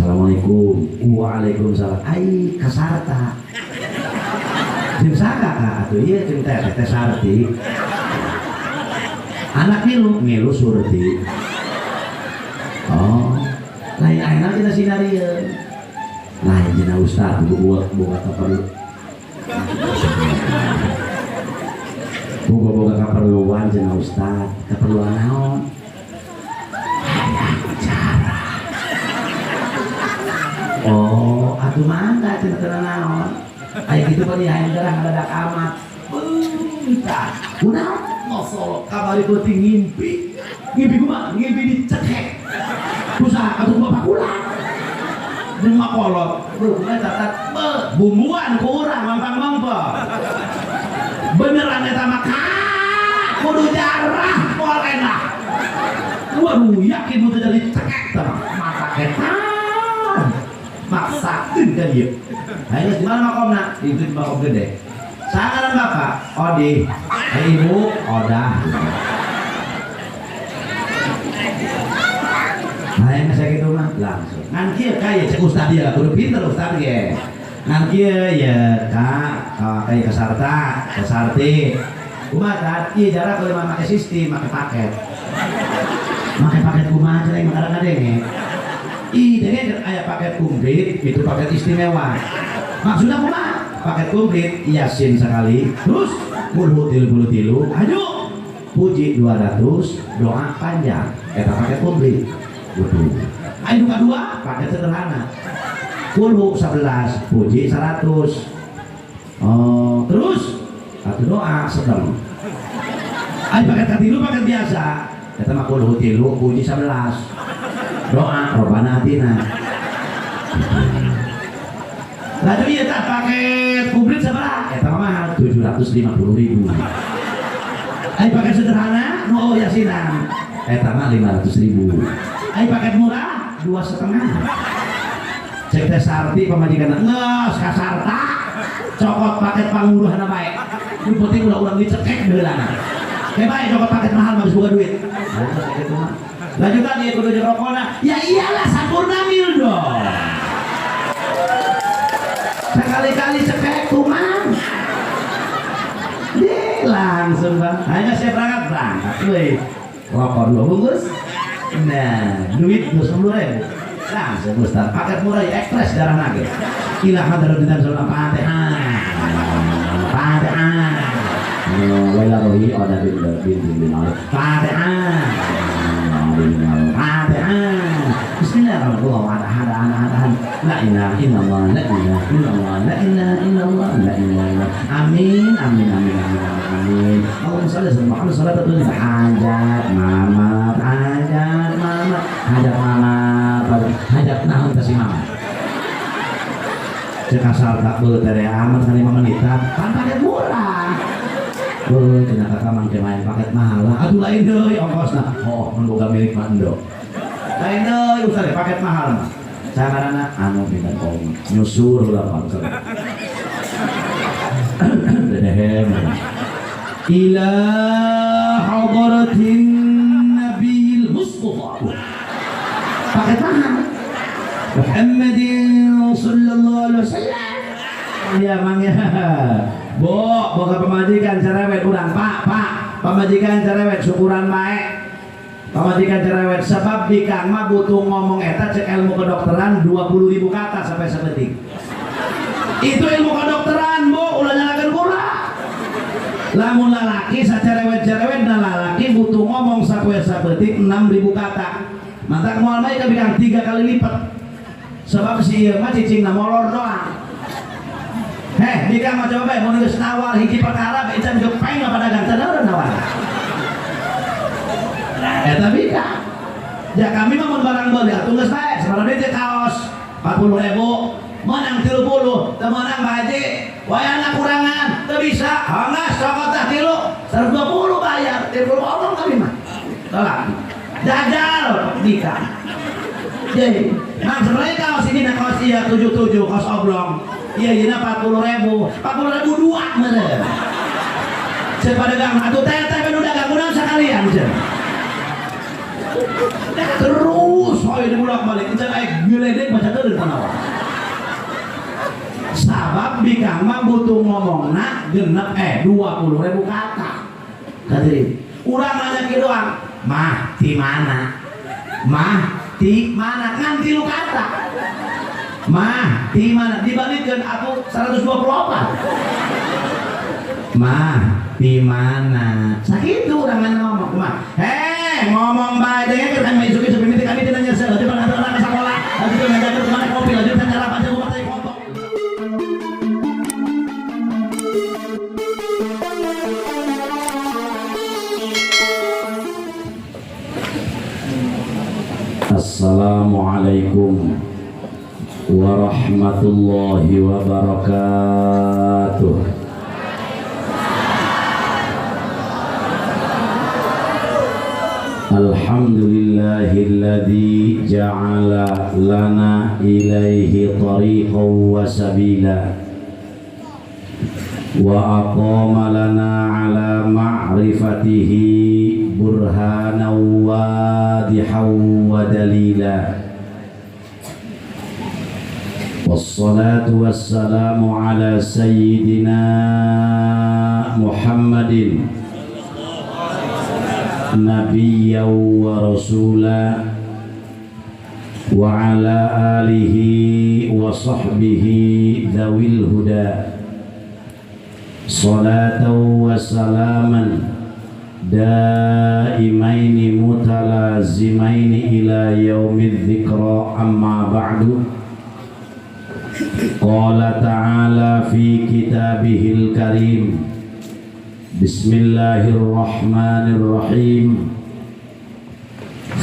Assalamualaikum. Waalaikumsalam. Ai kasarta. Jeung saha Kak? Atuh ieu jeung teh teh Sarti. Anak ngilu, ngilu Surti. Oh, lain ayeuna kita sinarieun. Lain cenah ustaz boga boga kaperlu. Boga-boga kaperluan cenah ustaz. Kaperluan naon? Hayang cara. Oh, atuh mangga cenah teu naon. Aya kitu pan hayang jarah ngadadak amat. Beuh, kunaon? Masalah kamari peuting ngimpi. Ngimpi kumaha? Ngimpi dicekek. Ku saha atuh bapak kula. Jeung makolot. Beuh, kumaha catat? Beuh, bumbuan ku urang mampang-mampang. Beneran eta mah kudu jarah moal enak. Waduh, yakin mun teu jadi cekek teh mah. Mata ketan. Maksakeun ka dieu. Nah, ini di mana makomna? Itu di makom gede. Sangaran bapak, Odi. Ibu, Odah. Nah, yang saya gitu mah langsung. Ngan kieu kaya cek ustad dia, kudu pinter ustad ge. Ngan kieu ya kak, kaya kasarta, kasarti. Kumaha tad? Ieu jarak kalau make sistem, make paket. Make paket kumaha cenah yang kadang-kadang. Ih, denge aya paket komplit, itu paket istimewa. Maksudnya kumaha? Paket komplit Yasin sekali, terus kulhu 33, ayo puji 200, doa panjang. Eta paket komplit. Waduh. Ayo kedua, paket sederhana. Kulhu 11, puji 100. Oh, terus satu doa sedang. Ayo paket katilu paket biasa. Eta mah kulhu 3, puji 11. Doa Robbana atina. Lalu iya tak paket komplit sabaraha? Eta mah mahal 750.000. Ayo paket sederhana, nu yasinan. Eta mah 500.000. Ayo paket murah 2,5. Cek teh Sarti pamajikan geus kasarta. Cokot paket panguruhna bae. Nu penting ulah urang dicekek baheulana. Ke bae cokot paket mahal mah geus boga duit. Nah, kitu mah. Lanjutan dia kudu jeung rokona. Ya iyalah sampurna mil dong. Sekali-kali cekek kuman. Deh, langsung bang. Ayo siap berangkat berangkat. Woi, rokok 2 bungkus. Nah, duit 20.000. Langsung Ustaz, paket murah ya, ekspres darah nage. Ila hadaruddin sallallahu Fatihah. Fatihah. Laila rohi oda bin bin bin Fatihah. Fatihah. Bismillahirrahmanirrahim. La ilaha illallah, la ilaha illallah, la ilaha illallah, la ilaha illallah. Amin, amin, amin, amin, amin. Allahumma shalli ala Muhammad sallallahu alaihi wasallam. Hajat mama, hajat mama, hajat mama, hajat naon teh si mama. Cek asal tak beuh tere amat kan 5 menitan, kan paket murah. Beuh cenah kakak mangke main paket mahal. Aduh lain deui ongkosna. Oh, mun boga milik mah endo. Lain deui usah paket mahal mah. Sakarana anu pinten om nyusur ulah pangker. Dedehem. Ila hadratin Nabil Mustafa. Paket mahal. Muhammadin sallallahu alaihi wasallam. Ya mang ya. Bo, boga pamajikan cerewet urang, Pak, Pak. Pamajikan cerewet syukuran bae. Pamajikan cerewet sebab bikang mah butuh ngomong eta cek ilmu kedokteran 20.000 kata sampai sepetik. Itu ilmu kedokteran, Bu, ulah nyalakeun kula. Lamun lalaki sacerewet-cerewet dan lalaki butuh ngomong sapoe sapetik 6.000 kata. Mantak moal bae ka bikang 3 kali lipat. Sebab si ieu mah cicingna molor doang. Heh, bikang mah coba bae mun geus nawar hiji perkara bae can gepeng apa dagang can nawar. Eta bikang. Ya kami mah mun barang beuli atuh geus bae, sabaraha duit kaos 40.000, menang 30, teu meunang Pak Haji. Wayahna kurangan, teu bisa. Hangas cokot tah 3, 120 bayar, 30 omong kami mah. Tolak. Jajal bikang. Jadi, mang sebenarnya kaos ini nah kaos iya 77 kaos oblong. Iya iya 40.000, 40.000 dua meureun. Cek pedagang atuh teh teh nu dagang kunaon sakalian cenah. Terus hoy dibulak balik encan aya geledek baca Heureun panawa. Sabab bikang mah butuh ngomongna genep 20.000 kata. Hadirin, urang nanya kieu doang, mah ti mana? Mah ti mana? Ngan 3 kata. Mah ti mana? Dibalikkeun aku 124. Mah ti mana? Sakitu urang nanya ngomong mah. Heh, ngomong bae teh kami isuk-isuk mimiti kami teh nanya sekolah, laju ka sekolah, laju ngajakeun kumaha kopi, laju sarapan jeung kumaha foto. Assalamualaikum warahmatullahi wabarakatuh. Alhamdulillahilladzi ja'ala lana ilaihi tariqan wa sabila wa aqama lana ala ma'rifatihi burhanan wadihan wa dalila. Wassalatu wassalamu ala sayyidina Muhammadin nabiyyan wa rasula wa ala alihi wa sahbihi dzawil huda. Salatan wa salaman daimaini mutalazimaini ila yaumidz dzikra, amma ba'du. Qala ta'ala fi kitabihil karim, bismillahirrahmanirrahim.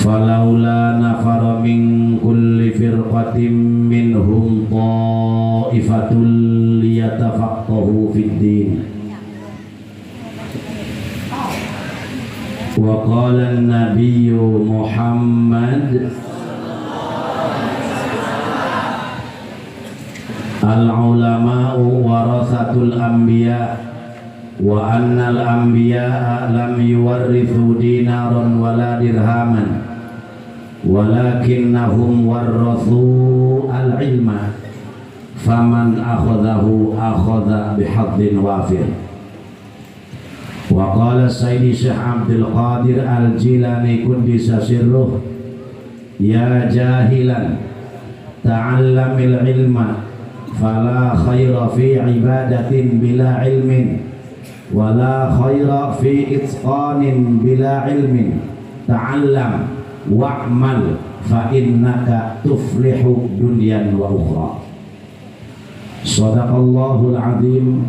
Falaula nafara min kulli firqatin minhum ta'ifatul liyatafaqahu fid din. Wa qala an-nabiyyu Muhammad al-ulama'u warathatul anbiya wa annal anbiya'a lam yuwarrithu dinaran wala dirhaman walakinnahum warrathu al-ilma faman akhadhahu akhadha bihadzin wafir. Wa qala Sayyidi Syekh Abdul Qadir Al-Jilani kuddisa sirruh, ya jahilan ta'allamil ilma fala khaira fi ibadatin bila ilmin wala khaira fi itqanin bila ilmin. Ta'allam wa'mal fa innaka tuflihu dunyan wa ukhra. Sadaqallahul azim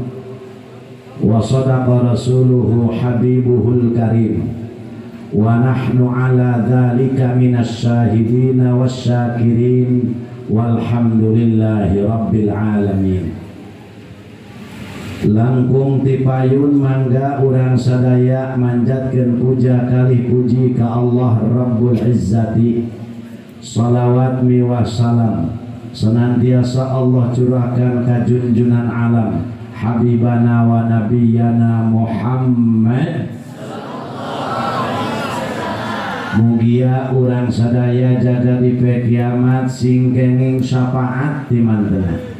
wa sadaqa rasuluhu habibuhul karim wa nahnu ala dhalika minasy syahidin wasyakirin walhamdulillahi rabbil alamin. Langkung tipayun mangga urang sadaya manjatkeun puja kalih puji ka Allah Rabbul Izzati. Salawat miwah salam senantiasa Allah curahkan ka junjunan alam habibana wa nabiyana Muhammad. Mugia urang sadaya jaga di poe kiamat sing kenging syafaat di mantena.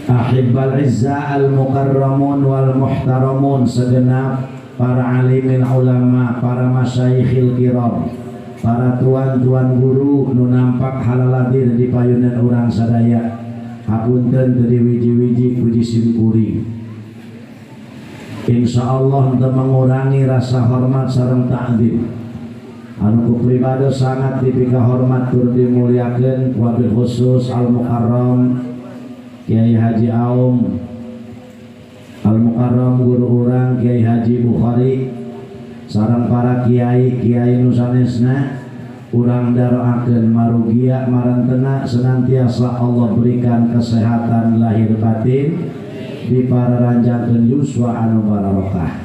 Ahibbal izza al-mukarramun wal muhtaramun, segenap para alimin ulama, para masyayikhil kiram, para tuan-tuan guru nu nampak halaladir di payunan urang sadaya. Hapunten teu diwiji-wiji puji simkuring. Insyaallah teu mengurangi rasa hormat sareng ta'zim. Anu ku pribadi sangat dipika hormat tur dimuliakeun, wabil khusus al-mukarram Kiai Haji Aum, Al-Mukarram guru urang Kiai Haji Bukhari, sareng para kiai kiai nu sanesna. Urang daroakeun marugia marantena senantiasa Allah berikan kesehatan lahir batin, diparanjangkeun yuswa anu barokah.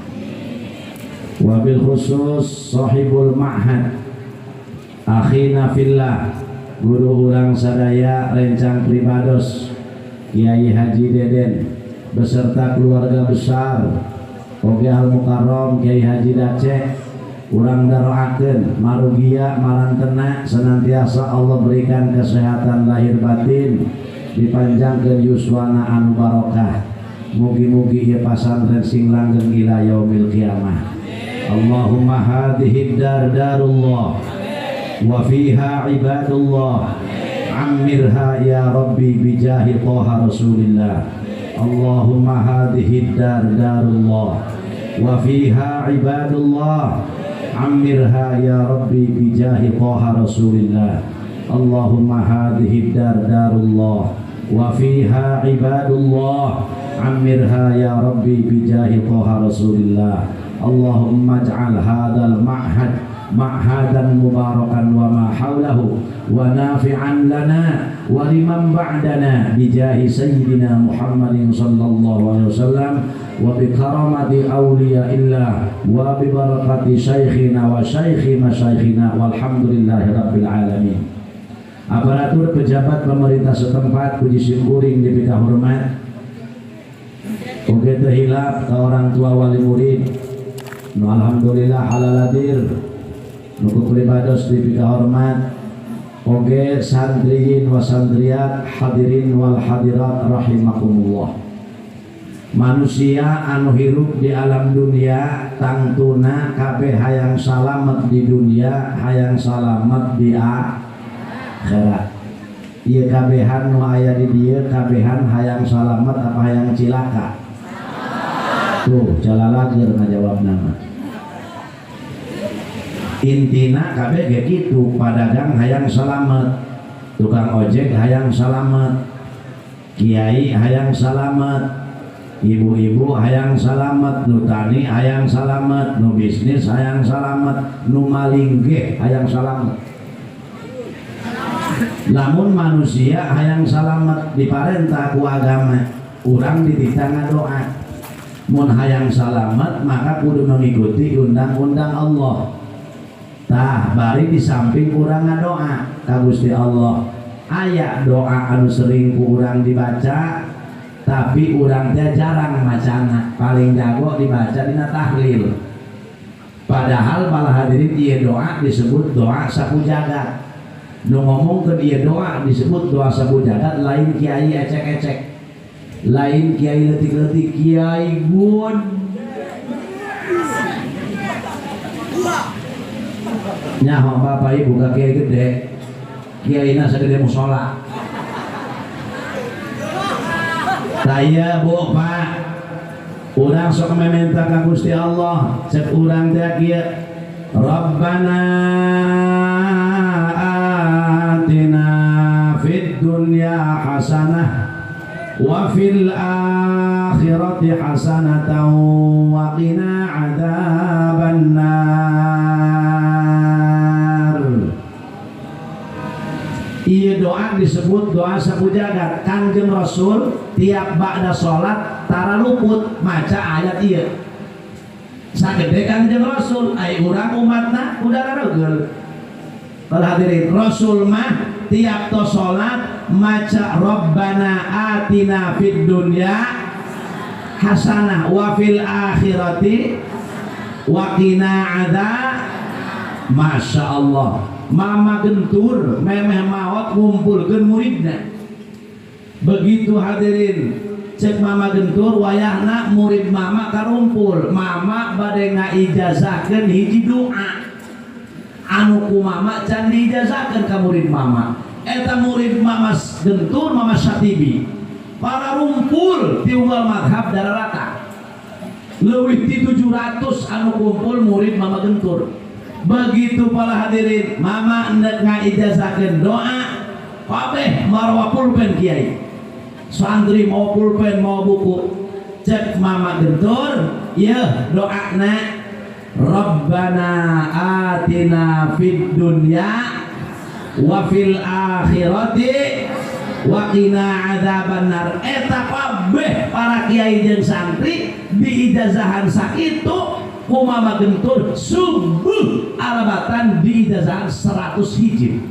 Wabil khusus sahibul ma'had akhina fillah, guru urang sadaya rencang pribados Kiai Haji Deden beserta keluarga besar, oge Al Mukarram Kiai Haji Daceh Urang daroakeun marugia marantena senantiasa Allah berikan kesehatan lahir batin, dipanjangkeun yuswana anu barokah. Mugi-mugi ieu pasantren sing langgeng ila yaumil qiyamah. Allahumma hadhihi dar darullah wa fiha ibadullah, ammirha ya rabbi bijahi Toha Rasulillah. Allahumma hadhihi dar darullah wa fiha ibadullah, ammirha ya rabbi bijahi Toha Rasulillah. Allahumma hadhihi dar darullah wa fiha ibadullah, ammirha ya rabbi bijahi Toha Rasulillah. Allahumma ij'al hadzal ma'had ma'hadan mubarakan wa ma hawlahu wa nafi'an lana wa liman ba'dana bijahi sayyidina Muhammadin sallallahu alaihi wasallam wa bi karamati awliyaillah wa bi barakati syaikhina wa syaikhi masyaikhina walhamdulillahi rabbil alamin. Aparatur pejabat pemerintah setempat puji simkuring dipika hormat. Oke teu hilap ka orang tua wali murid. Nu alhamdulillah halaladir nu kupribados dipika hormat. Oge santriyin wa santriat hadirin wal hadirat rahimakumullah. Manusia anu hirup di alam dunia tangtuna kabeh hayang salamet di dunia, hayang salamet di akhirat. Ieu kabehan nu aya di dieu kabehan hayang salamet apa hayang cilaka? Tuh jalalageur ngajawabna mah. Intina kabeh ge kitu, padagang hayang salamet, tukang ojek hayang salamet, kiai hayang salamet, ibu-ibu hayang salamet, nu tani hayang salamet, nu bisnis hayang salamet, nu maling ge hayang salamet. Lamun manusia hayang salamet diparentah ku agama, urang dititah ngadoa. Mun hayang salamet maka kudu mengikuti undang-undang Allah. Tah bari di samping urang ngadoa ka Gusti Allah, aya doa anu sering ku urang dibaca tapi urang teh jarang macana, paling jago dibaca dina tahlil. Padahal para hadirin ieu doa disebut doa sapu jagat. Nu ngomongkeun ieu doa disebut doa sapu jagat lain kiai ecek-ecek, lain kiai leutik-leutik, kiai gun. Nyaho bapak ibu ka kiai gede, kiaina sagede musola. Taya bu pak, urang sok meminta ka Gusti Allah, cek urang teh kieu, Rabbana atina fid dunya hasanah wa fil akhirati hasanatan wa qina adzabannar. Ieu doa disebut doa sapu jagat. Kangjeng Rasul tiap ba'da salat tara luput maca ayat ieu. Sagede Kangjeng Rasul, ai urang umatna udah raregeul. Para hadirin, Rasul mah tiap to salat maca Rabbana atina fid dunya hasanah wa fil akhirati wa qina adzab. Masya Allah, Mama Gentur memeh maot ngumpulkeun muridna. Begitu hadirin, cek Mama Gentur wayahna murid Mama karumpul, Mama bade ngaijazahkeun hiji doa anu ku Mama can diijazahkeun ka murid Mama. Eta murid Mama Gentur, Mama Syatibi, para rumpul ti unggal madhab dararata leuwih ti 700 anu kumpul murid Mama Gentur. Begitu para hadirin, Mama endek ngaijazahkeun doa kabeh marwa pulpen kiai, santri mau pulpen mau buku. Cek Mama Gentur, ieu doana Rabbana atina fid dunya wa fil akhirati wa qina adzabannar. Eta kabeh para kiai jeung santri diijazahan sakitu ku Mama Gentur subuh alabatan diijazahan 100 hiji.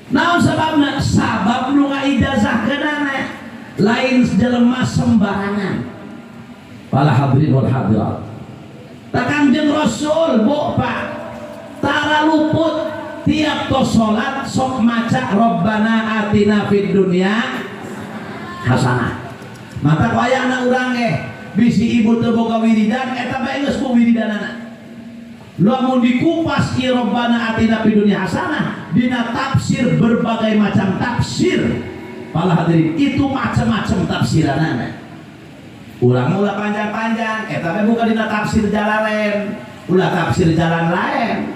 Naon sababna? Sabab nu ngaijazahkeunana lain jelema sembarangan. Para hadirin wal hadirat, Tah Kangjeng Rasul, Bu, Pak, tara luput tiap tos salat sok maca Rabbana atina fid dunya hasanah. Mata ku aya anak urang bisi ibu teu boga wiridan, eta bae geus ku wiridanana. Lamun dikupas ieu Rabbana atina fid dunya hasanah dina tafsir berbagai macam tafsir, para hadirin, itu macam-macam tafsiranana. Urang ulah panjang-panjang, eta bae bukan dina tafsir Jalalain, ulah tafsir jalan lain.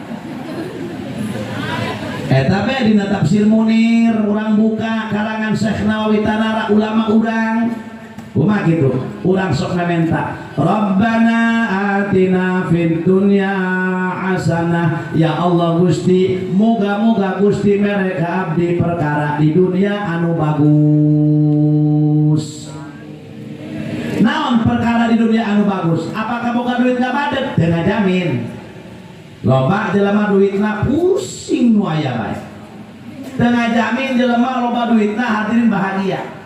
Eta bae dina tafsir Munir, urang buka karangan Syekh Nawawi Tanara, ulama urang. Kumaha gitu? Urang sok mementa Rabbana atina fid dunya hasanah, ya Allah Gusti, moga-moga Gusti mere ka abdi perkara di dunia anu bagus. Naon perkara di dunia anu bagus? Apakah boga duit nggak badet? Teu ngajamin. Loba jelema duitna pusing nu aya bae. Teu ngajamin jelema loba duitna hadirin bahagia.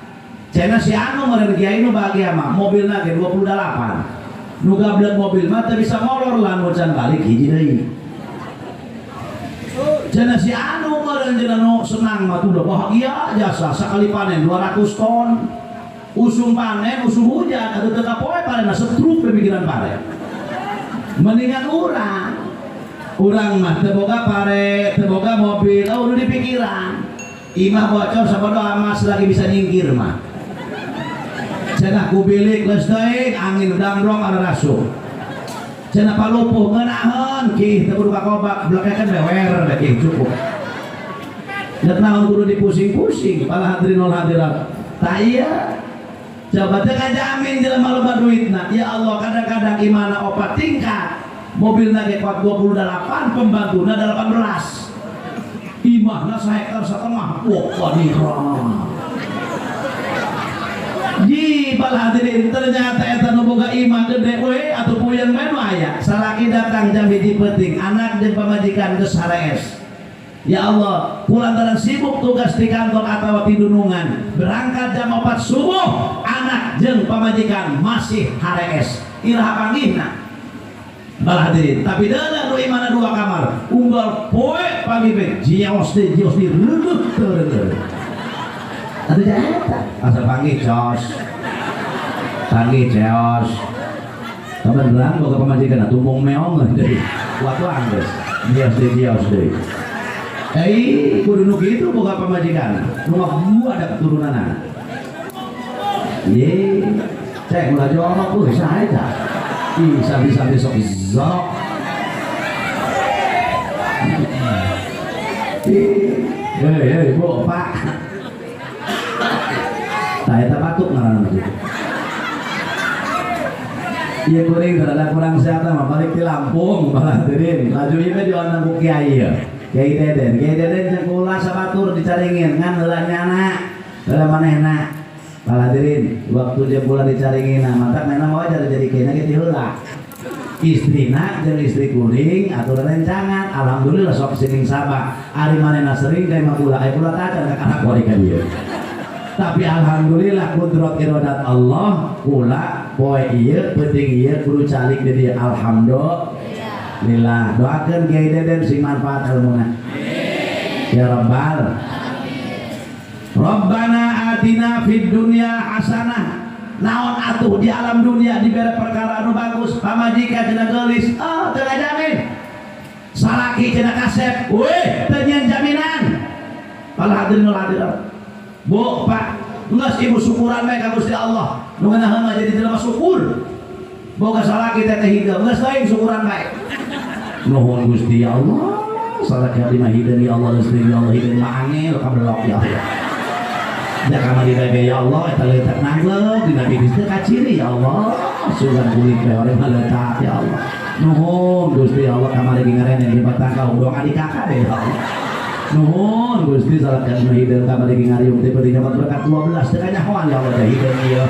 Cenah si anu meureun kiai nu bahagia mah mobilna ge 28. Nu gablek mobil mah teu bisa molor lah nu can balik hiji deui. Cenah si anu meureun cenah nu senang mah tuh udah bahagia jasa sakali panen 200 ton. Usum panen, usum hujan, atau teu kapoe panen setruk pemikiran pare. Mendingan urang. Urang mah teu boga pare, teu boga mobil, oh udah di pikiran. Imah bocor sabodo amas lagi bisa nyingkir mah. Cenah ku bilik geus teuing angin dangdrong ada rasuk. Cenah palupuh ngeunaheun kih teu kudu kakobak blekekeun bewer da kih cukup. Nek naon kudu dipusing-pusing para hadirin wal hadirat. Tah iya. Coba teu ngajamin jelema loba duitna. Ya Allah, kadang-kadang imana opat tingkat. Mobilna ge kuat 28, pembantuna 18. Imahna sahektar setengah. Wah, wanira. Ji bal hadirin, ternyata eta nu boga imah gede we atuh puyeng bae nu aya. Salaki datang jam 1 peuting, anak jeung pamajikan geus harees. Ya Allah, kulantaran sibuk tugas di kantor atau di dunungan, berangkat jam 4 subuh, anak jeung pamajikan masih harees. Iraha panggihna? Bal hadirin, tapi dalam nu imana dua kamar, unggal poe pagi be jios di jios di reudeuh teu reudeuh. Atuh eta asa panggih cos. Panggih ceos. Kabeneran boga pamajikan tumpung meong deui. Waktu anggeus jios di jios deui. Kudu nu kitu boga pamajikan. Nu gua ada keturunanna. Ye, cek ulah jorok euy saha eta? Ih, sabi-sabi sok zorok. Ih, hei, hei, Bu, Pak. Tah eta batuk ngaranna kitu. Ieu kuring rada kurang sehat mah balik di Lampung malah hadirin. Laju ieu mah diundang ku kiai ya. Kiai Deden, Kiai Deden jeung kula sabatur dicaringin ngan heula nyana, heula manehna. Malah hadirin, waktu jeung kula dicaringin mata memang wajar jadi kiai ge ti heula. Istrina jeung istri kuring aturan rencangan, alhamdulillah sok sining sabah. Ari manehna sering ka imah kula, aya kula tacan ka kanak wari ka dieu. Tapi alhamdulillah kudrat iradat Allah kula poe ieu penting ieu kudu calik di dieu alhamdulillah. Doakeun Kiai Deden sing manfaat ilmuna. Ya Rabbal. Rabbana atina fid dunya hasanah. Naon atuh di alam dunia dibere perkara anu bagus, pamajikan cenah geulis, oh teu ngajamin. Salaki cenah kasep, weh teu nyieun jaminan. Para hadirin wal hadirat. Bu, Pak, geus ibu syukuran bae ka Gusti Allah. Nu ngeunaheun mah jadi jelema syukur. Boga salaki teh teh hideung, geus teuing syukuran bae. Nuhun Gusti ya Allah, salaki abdi mah hideung ya Allah, geus ya Allah hideung mah angel kabelok ya Allah. Ya kamari bae ya Allah eta leutak nangleuk dina bibis teh kaciri ya Allah. Sugan kulit teh urang mah leutak ya Allah. Nuhun Gusti ya Allah kamari ngarene di batang ka urang adik kakak deh ya Allah. Nuhun Gusti salat ka nu hideung kamari ngariung teh beuti nyokot berkat 12 teh kanyahoan ya Allah teh hideung ieu.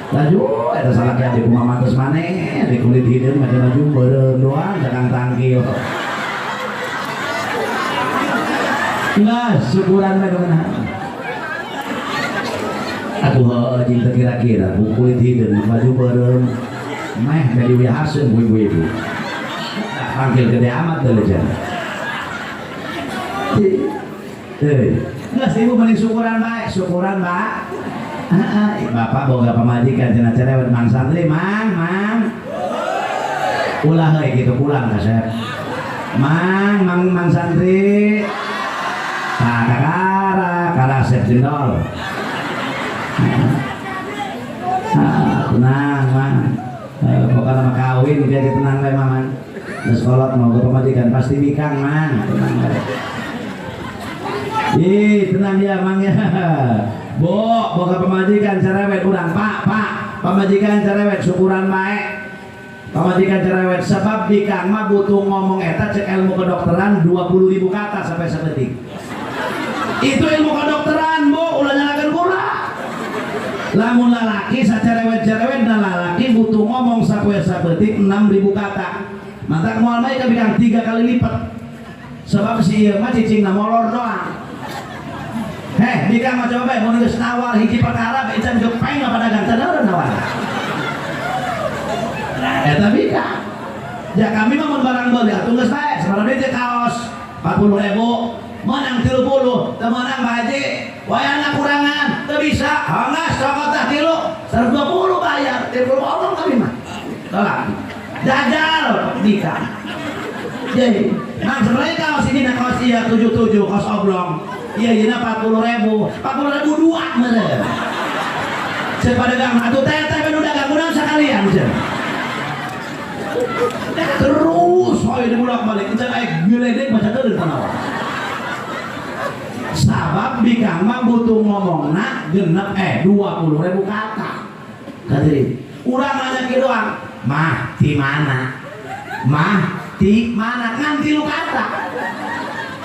Laju eta salaki abdi kumaha mantes maneh di kulit hideung mah maju beureum doang jakang tangkil. Enggak, syukuran bae kumaha. Atuh heueuh jeung teu kira-kira kulit hideung baju beureum. Meh dari wihaseun ku ibu-ibu. Panggil gede amat deuleu. Geus ibu mending syukuran bae, syukuran bae. Heeh, bapak boga pamajikan cenah cerewet mang santri, mang, mang. Ulah heuy kitu pulang kasep. Mang, mang, mang santri. Tah kakara karasep jendol. Ah, tenang, mang. Pokokna mah kawin dia tenang bae mamang. Geus kolot mau ke pamajikan pasti bikang, mang. Tenang bae. Ih, tenang ya, mang ya. Bo, boga pamajikan cerewet urang, Pak, Pak. Pamajikan cerewet syukuran bae. Pamajikan cerewet sebab bikang mah butuh ngomong eta cek ilmu kedokteran 20.000 kata sampai sedetik. Itu ilmu kedokteran, Bu, ulah nyalakeun kula. Lamun lalaki sacerewet-cerewet dan lalaki butuh ngomong sapoe sabetik 6.000 kata. Mantak moal bae ka bikang 3 kali lipat. Sebab si ieu mah cicingna molor doang. Heh, bikang mah coba bae mun geus nawar hiji perkara bae can gepeng apa dagang can urang nawar. Eta bikang. Ya kami mah mun barang beuli atuh geus bae, sabaraha duit kaos 40.000, menang 30, teu meunang Pak Haji. Wayahna kurangan, teu bisa. Hangas cokot tah tilu, 120 bayar, 30 omong kami mah. Tolak. Jajal bikang. Jadi, mang sebenarnya kaos ini nah kaos iya 77 kaos oblong. Iya ieu 40.000, 40.000 dua meureun. Ceuk padagang atuh teh teh nu dagang urang sakalian ceuk. Terus hoy dibulak-balik can aya geledek baca teu tanawa. Sabab bikang mah butuh ngomongna genep 20.000 kata. Hadirin, urang nanya kieu doang, mah di mana? Mah di mana? Ngan tilu kata.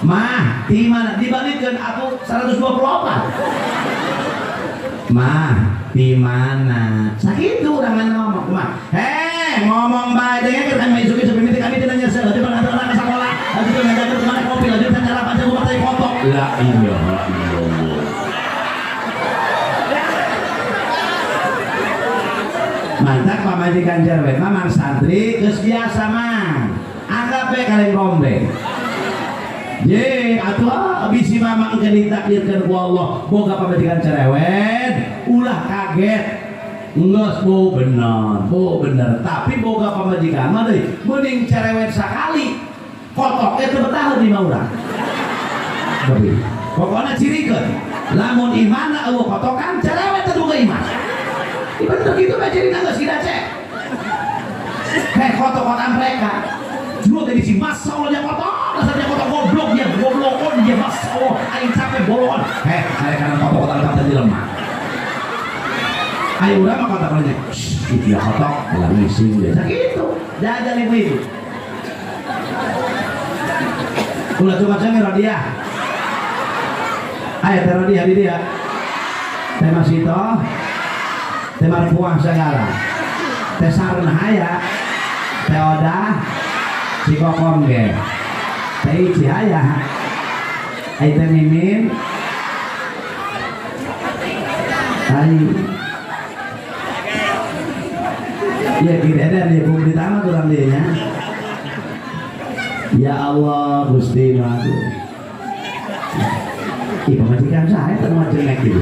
Mah di mana? Dibalikkeun aku 124. Mah di mana? Sakitu urang ngomong mah. Heh, ngomong bae deui kan kami isuk-isuk mimiti kami teu nanya seuleuh di mana anak sekolah. Lanjut ngajakeun kemana kopi, lanjut nyarapan jeung kumaha teh kotok. La ilaha illallah. Mantap pamajikan cerewet mah mang santri geus biasa mah. Anggap we kaleng rombeng. Ye, atuh bisi mamang engke ditakdirkeun ku Allah boga pamajikan cerewet, ulah kaget. Geus bu bener, bu bener. Tapi boga pamajikan mah deui mending cerewet sakali. Kotoknya teu betah di mah urang. Tapi pokona cirikeun. Lamun imana eueuh kotokan cerewet teu boga iman. Ih bener kitu bae cirina geus sida cek. Heh kotok-kotokan mereka. Jual tadi si Masya Allah dia kotor, dasarnya kotor goblok dia, goblokon dia Masya Allah, aing capek bolongan. Heh, saya karena kotor-kotor lepas dari lemah. Ayo udah mah kotor kolnya. Shh, itu dia kotor, ulah ngising dia. Sakitu, jajal ibu-ibu. Ulah cuma cengir dia. Ayo teh Rodia di dia. Teh Masito, teh Marpuah segala. Teh Sarna haya, teh Odah, Cikokom ge. Teh Ici haya. Ai teh Mimin. Ai. Ya kira ada di publik amat urang dieu nya. Ya Allah Gusti Maha. Ih pamajikan saya teu mah jelek gitu.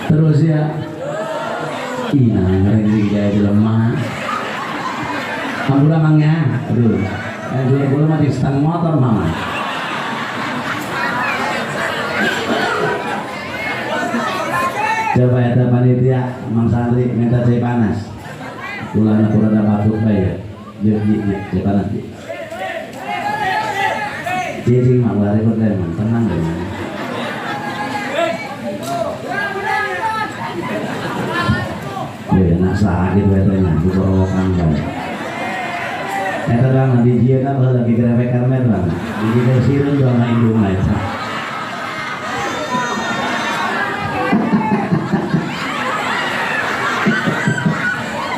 Terus ya, ih nah ngereng gaya jelema. Ampura mangnya, aduh, dua puluh mah di stang motor mama. Coba ya panitia, Mang Santri minta cai panas. Ulahna kurang batuk bae ya. Jeung cai panas. Cicing mah ulah ribut deh, Mang. Tenang deh, Mang. Ya, nak sakit we teh nya, diborowokan bae. Eta doang di jieuna baheula lagi gerebekan mah doang. Di dieu sireun doang indungna eta.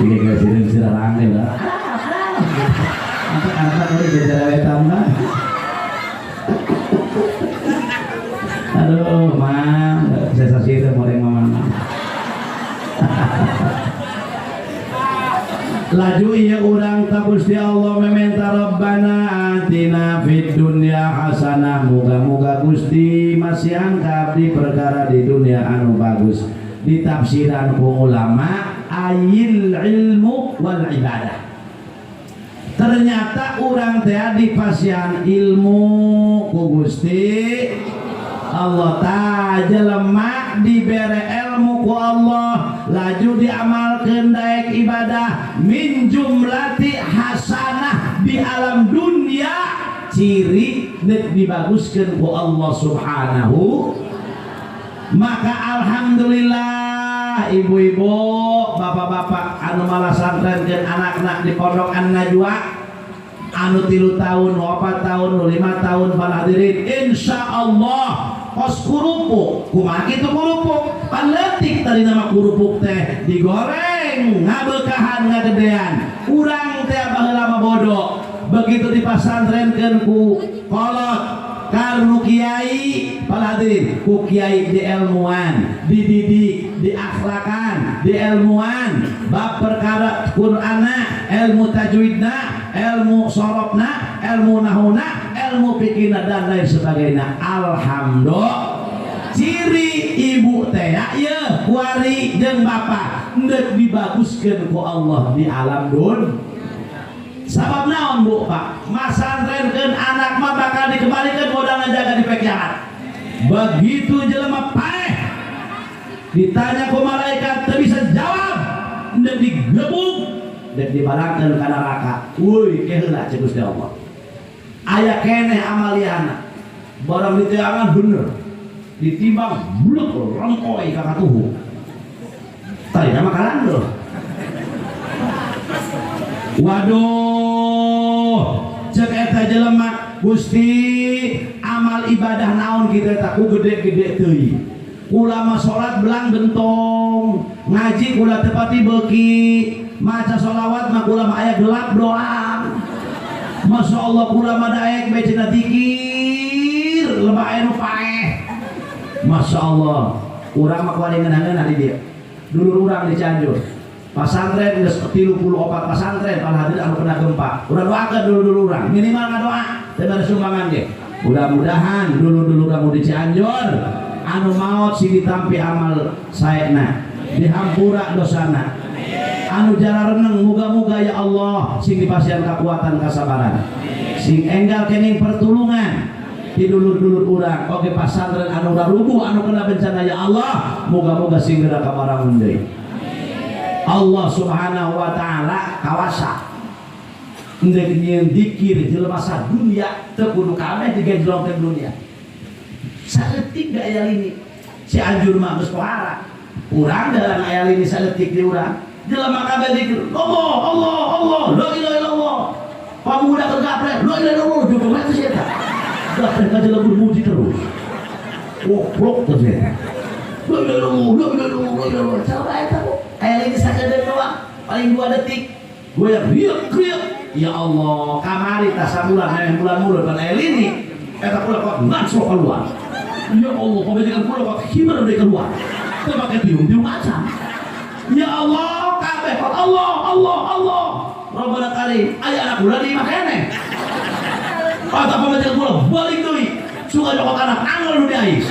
Ini ke sireun sirarang deh lah. Anak-anak ini jadi wetan mah. Aduh, mang, sensasi itu moreng mamang. Laju iya urang ta Gusti Allah meminta Rabbana atina fid dunya hasanah, muga-muga Gusti masihan ka abdi perkara di dunia anu bagus. Ditafsiran ku ulama ayil ilmu wal ibadah. Ternyata urang teh dipasihan ilmu ku Gusti Allah ta jelema dibere ilmu ku Allah laju diamalkeun daek ibadah min jumlati hasanah di alam dunia ciri nek dibaguskeun ku Allah Subhanahu. Maka alhamdulillah ibu-ibu bapak-bapak anu malasantrenkeun anak-anak di pondok An-Najwa anu 3 tahun, 4 tahun, 5 tahun para hadirin insyaallah kos kurupuk kumaha kitu kurupuk panleutik tadi nama kurupuk teh digoreng ngabeukahan ngagedean urang teh baheula mah bodoh begitu dipasantrenkeun ku kolot karnu kiai para hadirin ku kiai di ilmuan dididik diakhlakan di ilmuan bab perkara Qur'ana ilmu tajwidna ilmu sorobna ilmu nahuna ilmu fikihna dan lain sebagainya. Alhamdulillah ciri ibu teh ya kuari jeung bapak endek dibaguskeun ku Allah di alam dunia. Sabab naon bu pak masantrenkeun anak mah bakal dikembalikan modal ngajaga di pekiamat. Begitu jelema paeh ditanya ku malaikat teu bisa jawab endek digebuk dan dibalangkeun ka neraka. Woi keheula cek Gusti Allah. Aya keneh amaliana barang diteangan bener ditimbang blek rengkoi ka katuhu. Tadi nama kalandeuh. Waduh cek eta jelema Gusti amal ibadah naon kitu eta ku gede-gede teuing. Kula mah salat belang gentong, ngaji kula teu pati beuki, maca sholawat mah kula mah aya gelap doang. Masya Allah kula mah daek bae cenah zikir lebah aya nu paeh. Masya Allah urang mah kuari ngeunah-ngeunah di dieu. Dulur urang di Cianjur pasantren geus 34 pasantren para hadirin anu kena gempa. Urang doakeun dulur-dulur urang minimal ngadoa teu bari sumbangan ge. Mudah-mudahan dulur-dulur urang di Cianjur anu maot sing ditampi amal saena dihampura dosana anu jalareneng muga-muga ya Allah sing dipasihan kekuatan kasabaran sing enggal kening pertulungan di dulur-dulur urang oge pasantren anu rarubuh anu kena bencana ya Allah muga-muga sing geura kamarangun deui. Allah Subhanahu wa taala kawasa ndek nyieun dikir jelema sadunya teu kudu kabeh digenjlongkeun dunia. Saeutik da aya lini Cianjur mah geus pohara urang dalam aya lini saeutik di urang jelema kabeh dikir Allah Allah Allah la ilaha illallah pamuda keur gaprek la ilaha illallah jogo mah teh eta gaprek ka jelema muji terus woklok teh eta la ilaha illallah la ilaha illallah la ilaha illallah coba eta bu aya lini sakedeung doang paling 2 detik goyang riak riak ya Allah kamari tas sabulan meh bulan mulut kan aya lini eta kula kok ngaco keluar. Ya Allah, pemajikan kula kok hiber deui keluar. Teu make tiung-tiung acan. Ya Allah, kabeh kok Allah, Allah, Allah. Rabbana karim, aya anak kula di imah keneh. Kata pemajikan kula balik deui. Suka nyokot anak angel nu diais.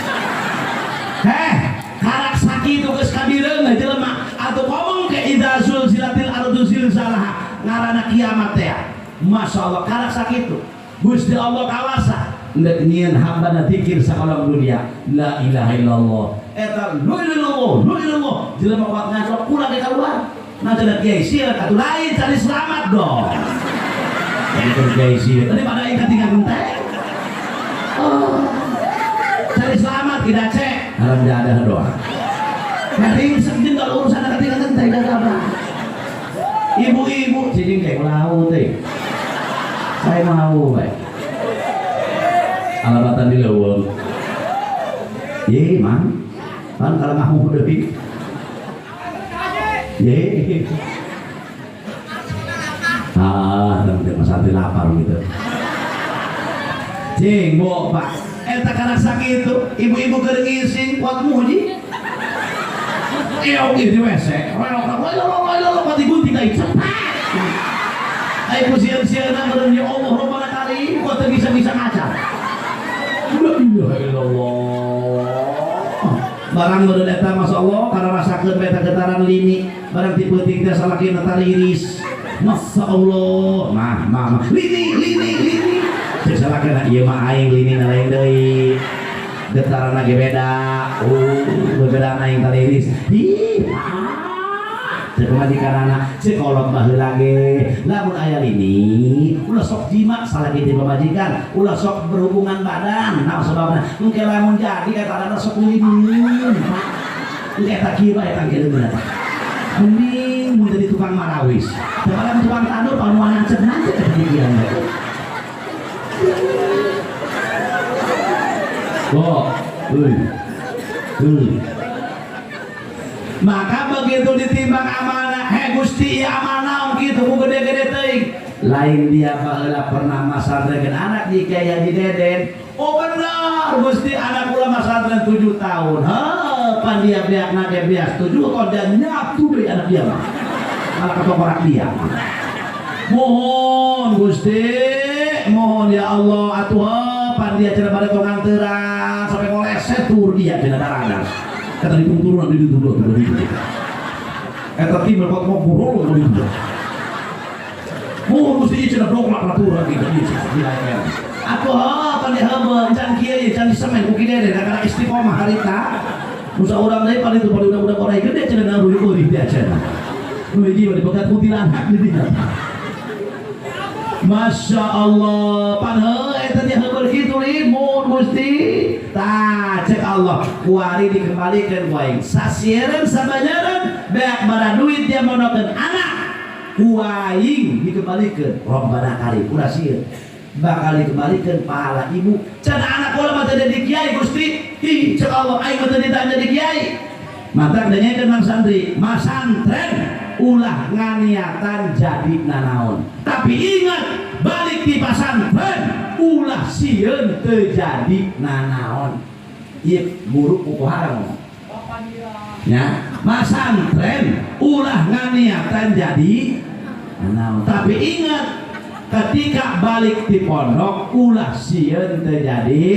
Heh, karak sakitu geus kabireung jelema atuh ngomong ke idza zulzilatil ardu zilzalaha ngaranna kiamat teh. Masya Allah, karak sakitu. Gusti Allah kawasa ndek nyieun hambana zikir sakolong dunia la ilaha illallah eta la ilaha illallah la ilaha illallah jelema kuat ngacok kula ge kaluar nah cenah kiai sieun atuh lain cari selamat dong itu kiai sieun tadi pada aing katinggal genteng oh cari selamat tidak cek haram jadah doang kering sejen kalau urusan katinggal genteng dah apa ibu-ibu cicing kayak laut teh saya mau baik alamatan di leuweung ye mang pan kalau mau deui ye ah teu masantri lapar gitu cing bu pak Eta karak sakitu ibu-ibu keur ngising kuat muji. Eok ieu di WC. Reok digunting ai cepat. Ai ku sieun-sieunna meureun ya Allah Rabbana karim kok teu bisa-bisa ngaca. La ilaha illallah. Barang meureun eta masyaallah kana rasakeun beta getaran lini, barang ti peuting teh salakina tariris. Masyaallah. Mah mah lini lini lini. Cek salakina ieu mah aing lini na lain deui. Getaran ge beda. Oh, bebedaan aing tariris. Ih. Cek pamajikan anak, cek kolot baheula ge. Lamun aya lini, ulah sok jima salaki ti pamajikan, ulah sok berhubungan badan. Nah sebabna engke lamun jadi eta ada sok lini. Engke eta kieu bae eta kieu bener. Mending mun jadi tukang marawis. Daripada tukang tandur panuan nancep-nancep eta pikiran bae. Oh, euy. Euy. Maka begitu ditimbang amanah, hei Gusti ieu amanah kitu ku gede-gede teuing. Lain dia baheula pernah masantrenkeun anak di Kiai Haji Deden. Oh benar Gusti anak kula masantren 7 tahun. Heuh, pan dia beakna ge beas 7 tahun dan nyatu deui anak dia mah. Malah ketokorak dia. Mohon Gusti, mohon ya Allah atuh pan dia cenah bade tong nganteran sampai ngoleset tur dia cenah daradas. Kata ditung turun di ditung turun di eta tim kok mau burung di ditu. Mohon Gusti cenah dongklak laturan gitu dilayan. Atuh pan dia heubeul can kieu ye can disemen ku kieu deh karena istiqomah harita. Musa urang deui pan itu pada budak-budak orai gede cenah eureun dia cenah. Nu hiji mah dipegat kuntilanak di dinya. Masya Allah, pan heuh eta dia heubeul kitu mun Gusti. Tah cek Allah, kuari dikembalikan ku aing. Sasiereun sabanyareun beak bara duit dia monokeun anak. Ku aing dikembalikan. Rabbana karim, ulah sieun. Bakal dikembalikan pahala ibu. Cenah anak kula mah teu jadi kiai Gusti. Hi, cek Allah aing mah teu jadi kiai. Matak dengekeun Mang Santri, masantren ulah nganiatan jadi nanaon. Tapi ingat, balik di pasantren ulah sieun teu jadi nanaon. Ieu guru kukuhara ngomong. Ya, masantren ulah nganiatan jadi nanaon. Tapi ingat, ketika balik di pondok ulah sieun teu jadi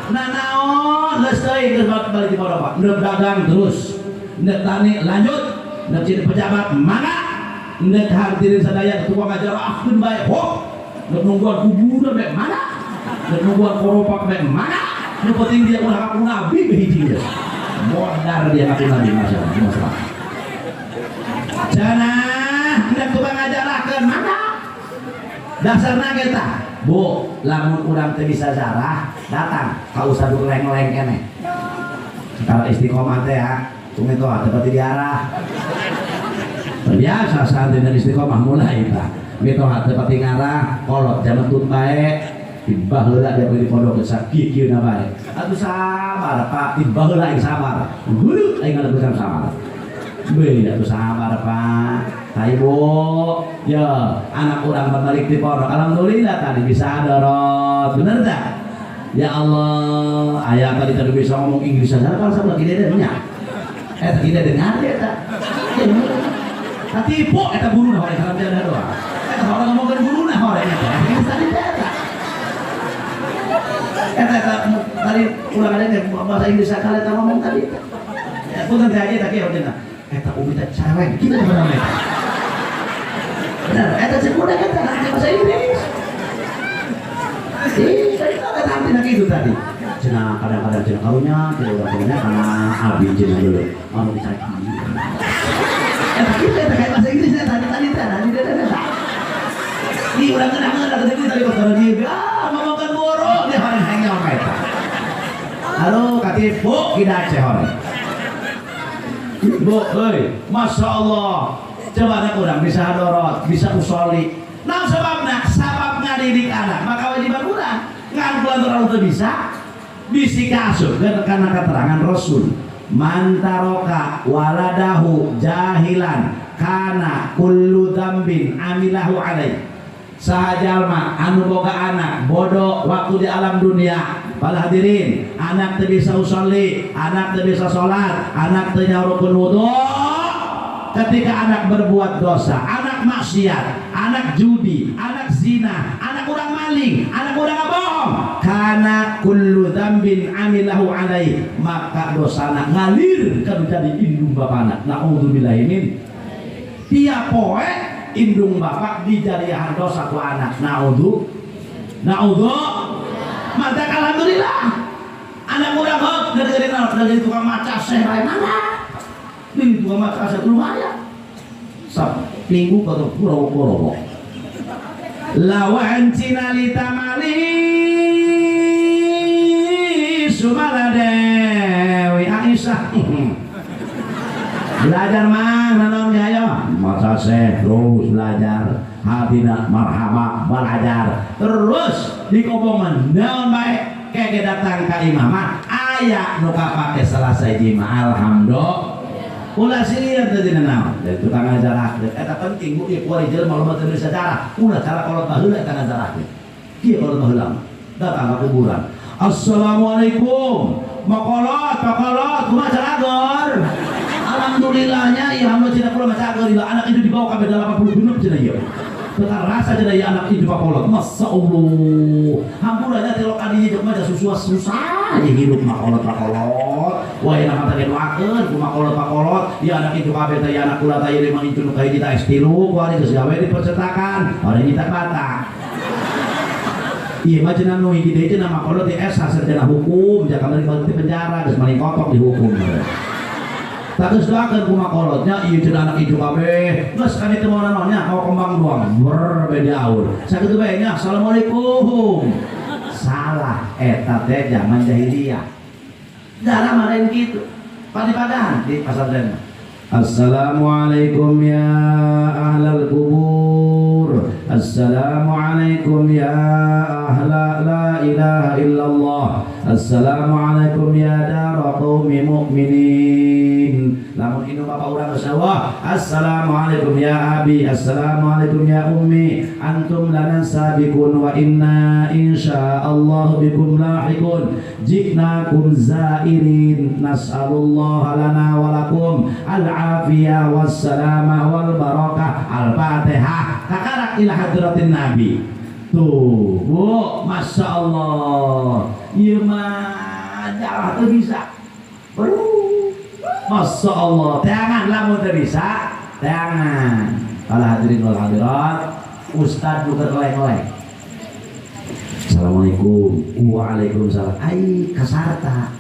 nanaon. Geus teuing geus balik di pondok, Pak. Ndek dagang terus, ndek tani lanjut, ndek jadi pejabat mangga, ndek hadirin sadaya tukang ngajarahkeun bae hop, ndek nungguan kuburan bae mangga, ndek nungguan koropak bae mangga. Nu penting dia ulah ngaku nabi bae hiji geus. Modar dia ngaku nabi masyaallah, masalah. Cenah ndek tukang ngajarahkeun mangga. Dasarna kita, Bu, lamun urang teu bisa zarah, datang ka usah leng-leng keneh. Kalau istiqomah teh ya, tumit teh teu diarah. Terbiasa santri dan istiqomah mulai tah. Mitoha teu pati ngarah, kolot jametut bae, tiba heula dia di pondok sakieu-kieuna bae. Atuh sabar Pak, tiba heula aing sabar. Guru aing ngalakukan sabar. Beuh atuh sabar Pak. Ibu, ya anak urang balik di pondok, alhamdulillah tadi bisa dorot, bener tak? Ya Allah, ayah tadi tadi bisa ngomong Inggris saja, kalau saya lagi dede nya, tadi dede ngerti tak? Tapi ibu, eta guru nah orang dalam jalan doa, eta orang ngomongkan guru nah orang eta, Inggris tadi eta, eta tadi ulang ada bahasa Inggris sekali eta ngomong tadi, punten teh aja tapi ya udah, eta umi teh cewek, kita benar eta. Benar, eta cek budak eta nanti bahasa Inggris. Ih, tadi eta nanti nak itu tadi. Cenah kadang-kadang cenah karunya, cenah urang cenah kana abi cenah dulu. Anu dicari. Eta kitu eta kayak bahasa Inggris eta tadi tadi tadi eta. Ih, urang kenangan eta tadi tadi kotor dia. Ah, ngomongkeun borok dia horeng hengnya ka eta. Halo, katipu kita Aceh horeng. Bu, euy, Masya Allah. Coba anak urang bisa hadorot, bisa usoli. Nah sebabna, sabab ngadidik anak, maka wajiban urang. Ngan kula terlalu teu bisa, bisi kaasupkeun kana keterangan Rasul. Man taroka waladahu jahilan kana kullu dzambin amilahu alaih. Saha jalma anu boga anak bodoh waktu di alam dunia, Para hadirin, anak teu bisa usolli, anak teu bisa salat, anak teu nyaurkeun wudu. Ketika anak berbuat dosa, anak maksiat, anak judi, anak zina, anak urang maling, anak urang bohong, karena kullu dzambin amilahu alaih, maka dosana ngalir kan jadi indung bapana. Naudzubillahi min. Tiap poe indung bapak dijariahan dosa ku anak. Naudzu. Naudzu. Maka alhamdulillah anak urang hok dari tukang maca seh bae mana? Ini tukang maca seh lumayan. Sab minggu atau pura-pura. Lawan cina litamali sumala Dewi Aisyah. Belajar mang naon ge ayo maca seh terus belajar hatina marhaba belajar terus di kobongan naon bae kege datang ka imamah aya nu kapake selesai jima alhamdulillah. Ulah sieun teh dina naon dari tukang ngajarah eta penting bu ieu kuari jelema loba teu bisa cara ulah cara kolot baheula eta ngajarahkeun kieu kolot baheula datang ka kuburan assalamualaikum makolot makolot kumaha caragor. Alhamdulillahnya iya alhamdulillah cina pula maca agor anak itu dibawa sampai 80 genep cina ieu. Teu rasa cina ieu anak itu pakolot. Masya Allah. Hampuranya tilok kadinya jeung mah susah susah aja hidup makolot makolot. Wah enak mah teh doakeun ku makolot makolot. Ieu anak itu kabeh teh anak kula teh ieu mah itu nu kahiji teh S3 kuari geus gawe di percetakan. Orang nyitak bata. Iya mah cenah nu hiji deui cenah makolot di S sarjana hukum, jangan di penjara geus maling kotok dihukum. Tak geus doakeun ku makolotnya ieu cenah anak ieu kabeh geus kami teu mau naonnya mau kembang doang berbeda aur sakitu bae nya assalamualaikum. Salah eta teh zaman jahiliyah darah mah lain kitu padi-padan di pasantren. Assalamualaikum ya ahlal kubur. Assalamualaikum ya ahla la ilaha illallah. Assalamualaikum ya dara qaumi mu'minin. Lamun indung bapak urang geus sawah. Assalamualaikum ya abi. Assalamualaikum ya ummi. Antum lana sabiqun wa inna insyaallah bikum lahiqun. Jiknakum zairin nas'alullah lana wa lakum al-afiyah wassalamah wal barakah. Al-Fatihah kakarak ila hadratin Nabi. Tuh, bu, Masya Allah. Ieu mah jarah teu bisa. Waduh, Masya Allah. Teangan lamun teu bisa, teangan. Para hadirin wal hadirat, ustad nu keur leng-leng. Assalamualaikum. Waalaikumsalam. Ai kasarta.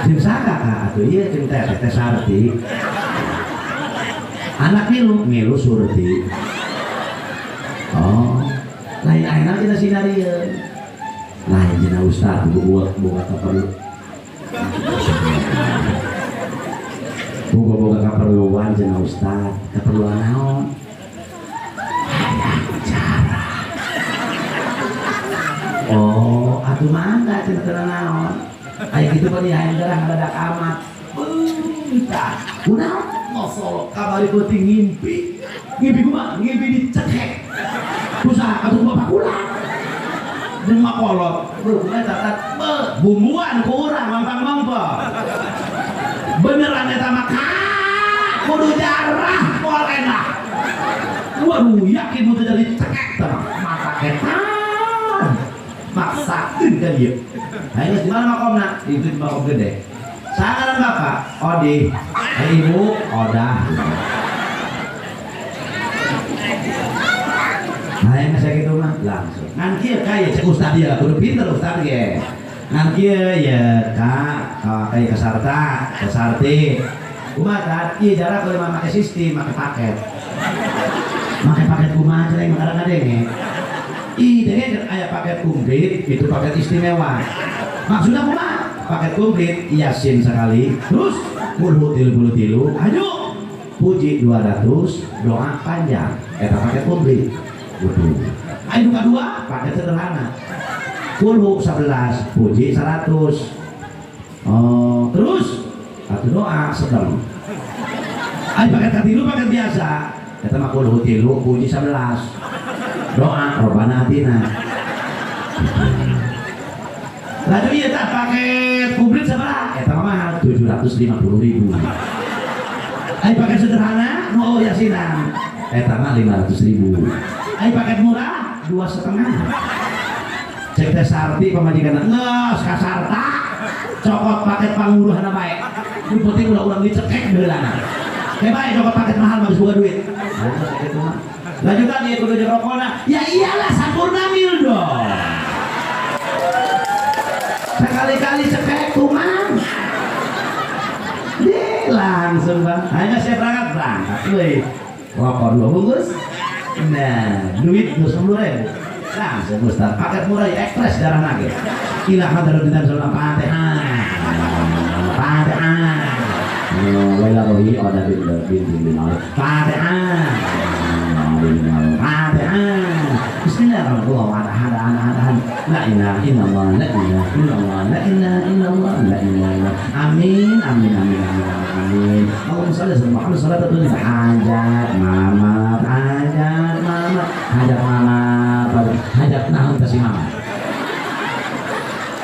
Jeung saka ka atuh ieu jeung teh teh Sarti. Anak milu, milu Surti. Oh, lain ayeuna kita sinarieun. Lain cenah ustad boga boga kaperlu. Boga-boga kaperluan cenah ustad, kaperluan naon? Hayang cara. Oh, atuh mangga cenah teu naon. Aya kitu pan hayang gerah ngadadak amat. Beuh, kunaon? Masalah kamari peuting ngimpi. Ngimpi kumaha? Ngimpi dicekek. Kusaha atuh bapak kula. Jeung makolot, beuh kumaha catat, beuh bumbuan ku urang mampang-mampang. Beneran eta mah kudu jarah moal enak. Waduh, yakin mun teu jadi cekek teh mah. Mata ketan. Maksakeun ka dieu. Nah, geus di mana makomna? Itu di makom gede. Sangaran bapak, Odi. Ibu, Odah. Nah, yang saya gitu mah langsung. Ngan kieu kaya cek ustad ieu, kudu pinter ustad ge. Ngan kieu ya ka kaya kasarta, kasarti. Kumaha tad? Ieu jarak kudu make sistem, make paket. Make paket kumaha cenah mah kadang kadenge. Ih, denge aya paket komplit, itu paket istimewa. Maksudnya kumaha? Paket komplit Yasin sekali, terus kulhu 33, ayo puji 200, doa panjang. Eta paket komplit. Waduh. Ayo kedua, paket sederhana. Kulhu 11, puji 100. Oh, terus satu doa sedang. Ayo paket katilu paket biasa. Eta mah kulhu 3, puji 11. Doa Robbana atina. Lalu iya tak paket komplit sabaraha? Eta mah 750.000. Ai paket sederhana nu yasinan. Eta mah 500.000. Ai paket murah 2,5. Cek teh Sarti pamajikan geus ka Sarta. Cokot paket panguruhna bae. Nu penting ulah urang dicekek baheulana. Teh bae cokot paket mahal mah geus boga duit. Lanjutan ieu kudu jeung rokona. Ya iyalah sampurna mil dong. Sekali-kali cekek kuman. Deh langsung bang. Hanya saya berangkat berangkat. Woi, rokok 2 bungkus. Nah, duit 20.000. Langsung Ustaz, paket murah ya ekspres darah nage. Ila hadaruddin sallallahu Fatihah. Fatihah. Wala rohi ada bin bin bin Fatihah. Fatihah. Bismillahirrahmanirrahim. La ilaha illallah, la ilaha illallah, la ilaha illallah, la ilaha illallah. Amin, amin, amin, amin, amin. Allahumma shalli ala Muhammad salatu hajat mama, hajat mama, hajat mama, hajat naon teh si mama.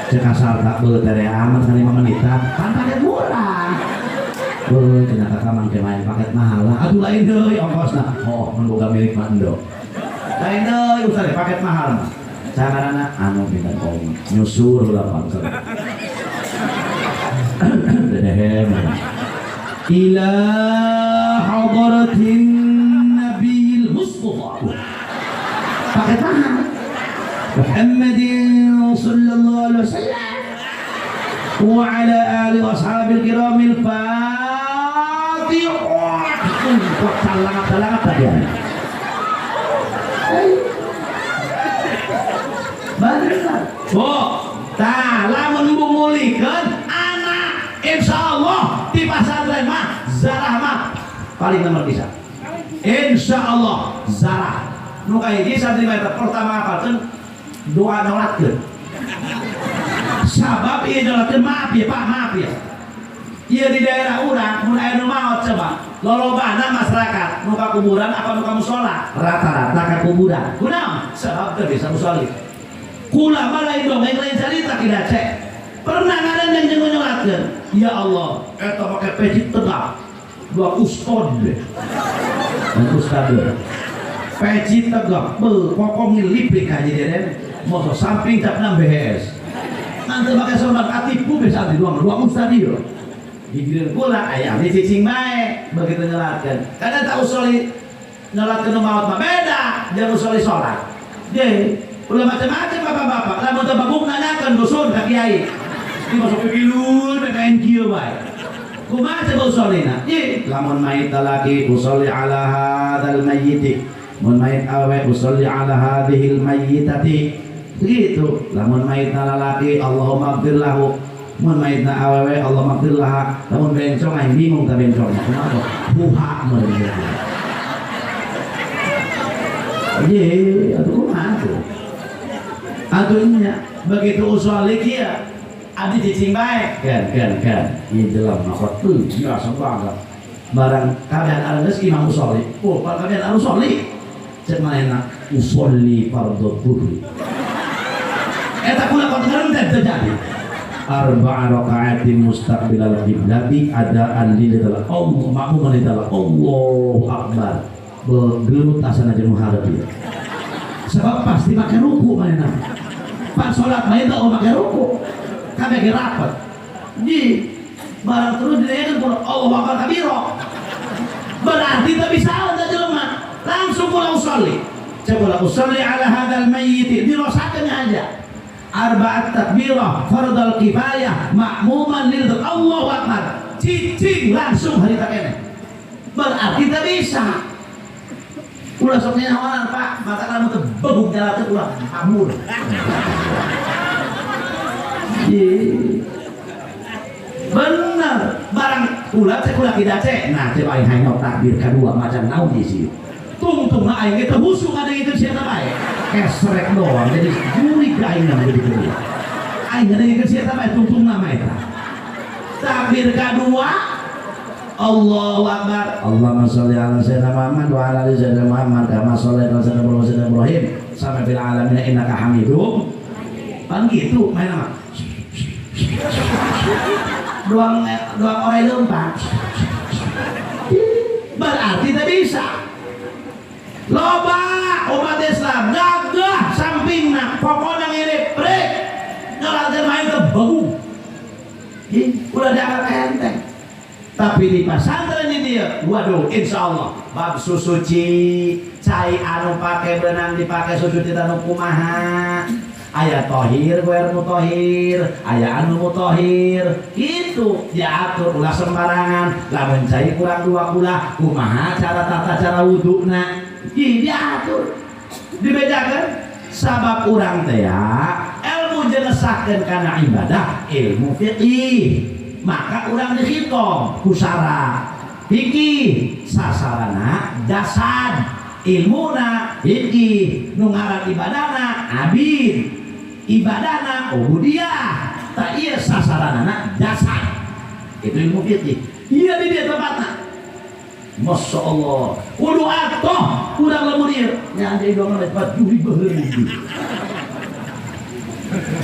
Cek kasar tak beuh tere amat kan 5 menitan, kan paket murah. Beuh cenah kakak mangke main paket mahal lah. Aduh lain deui ongkosna. Oh, mun boga milik mah endo. Lain deui ustaz paket mahal mah. Sakarana anu pintar om nyusur lah bangsa. Dedehem. Ila hadratin Nabil Mustafa. Paket mahal. Muhammadin sallallahu alaihi wasallam wa ala alihi washabil kiramil Fatihah. Kok calangap-calangap tadi. Bener. Oh, tah lamun ngulikeun anak insyaallah di pasantren mah zarah mah paling nomor bisa. Insyaallah zarah. Nu kahiji santri mah pertama hafalkeun doa nyolatkeun. Sabab ieu nyolatkeun maaf ya Pak, maaf ya. Ieu di daerah urang mun aya nu maot coba lolobana masyarakat nu ka kuburan apa nu ka musala? Rata-rata ka kuburan. Kunaon? Sabab teu bisa musolli. Kula mah lain dongeng lain cerita tidak cek. Pernah ngaran yang nyolatkeun. Ya Allah, eta make peci tegak. Dua ustad deh. Dan ustad. Peci tegak, beuh kokom ngilipik aja deden. Moso samping cap 6 BHS. Nanti pakai sorban katipu bisa di dua dua ustad ieu. Digilir kula aya abdi cicing bae begitu nyolatkeun. Kadang tak usoli nyolatkeun maot mah beda jeung usoli salat. Deh, ulah macam-macam bapak-bapak, lamun teu baguk nanyakeun dusun ka kiai. Di masuk pipiluun main kieu bae. Kumaha coba usolina? Ye, lamun mayit lalaki usolli ala hadzal mayyiti. Mun mayit awewe usolli ala hadhil mayyitati. Begitu. Lamun mayit lalaki Allahumma ighfir lahu. Mun mayit awewe Allahumma ighfir laha. Lamun bencong aing bingung ta bencong. Kumaha? Huha meureun. Ye, atuh kumaha tuh? Atunya begitu usolli kieu abdi cicing bae kan kan kan ieu jelema mah teu biasa banget barang kabehan alus imam usolli oh kabehan alus usolli cek manehna usolli fardhu dhuhri eta kula kok teu terjadi arba'a raka'atin mustaqbilal qiblati adaan lillahi Allah makmuman lillahi Allahu akbar begelut asana jeung hareup ieu sebab pasti make ruku manehna pak salat mah teu make ruku kabeh ge rapet di barang terus didayakeun ku Allahu akbar kabiro berarti teu bisa teh jelema langsung kula usolli coba usolli ala hadzal mayyit dirosakeun aja arba'at takbirah fardal kifayah makmuman lil Allahu akbar cicing langsung harita keneh berarti teu bisa ulah sok nyahoan Pak mata kamu teu beguk jalan ulah kabur. Bener barang ulah cek ulah tidak cek nah cek aing hayang takbir kedua macam naon di sini tungtungna aing teh husung ada itu siapa bae kesrek doang jadi jurig aing mah jadi kieu aing ada itu siapa bae tungtungna mah eta takbir kedua Allahu Akbar. Allahumma sholli ala sayyidina Muhammad wa ala ali sayyidina Muhammad kama shallaita ala sayyidina Ibrahim sampai fil alamin innaka Hamidum. Pan gitu main nama. Doang doang oray leumpang. Berarti tak bisa. Loba umat Islam gagah sampingna pokona ngirit prek nyolatkeun main teh bagu. Ih, ulah dianggap enteng. Tapi di pesantren ini dia, waduh, insya Allah bab susuci, cai anu pake benang dipake susu anu kumaha, aya tohir, goer mutohir, aya anu mutohir, itu diatur ulah sembarangan. Lamun cai kurang dua kulah, kumaha cara tata cara wuduna, ih diatur, dibedakan. Sabab urang teh ya, ilmu jenesahkeun kana ibadah, ilmu fikih, maka urang dikhitab ku syara fikih, sasarana jasad, ilmuna fikih, nu ngaran ibadahna abid, ibadahna ubudiyah, tak iya sasaranana jasad, itu ilmu fikih. Iya di dia tempatna. Masya Allah, kudu atoh kurang lemur ieu nya anjing doang lepat juri baheula.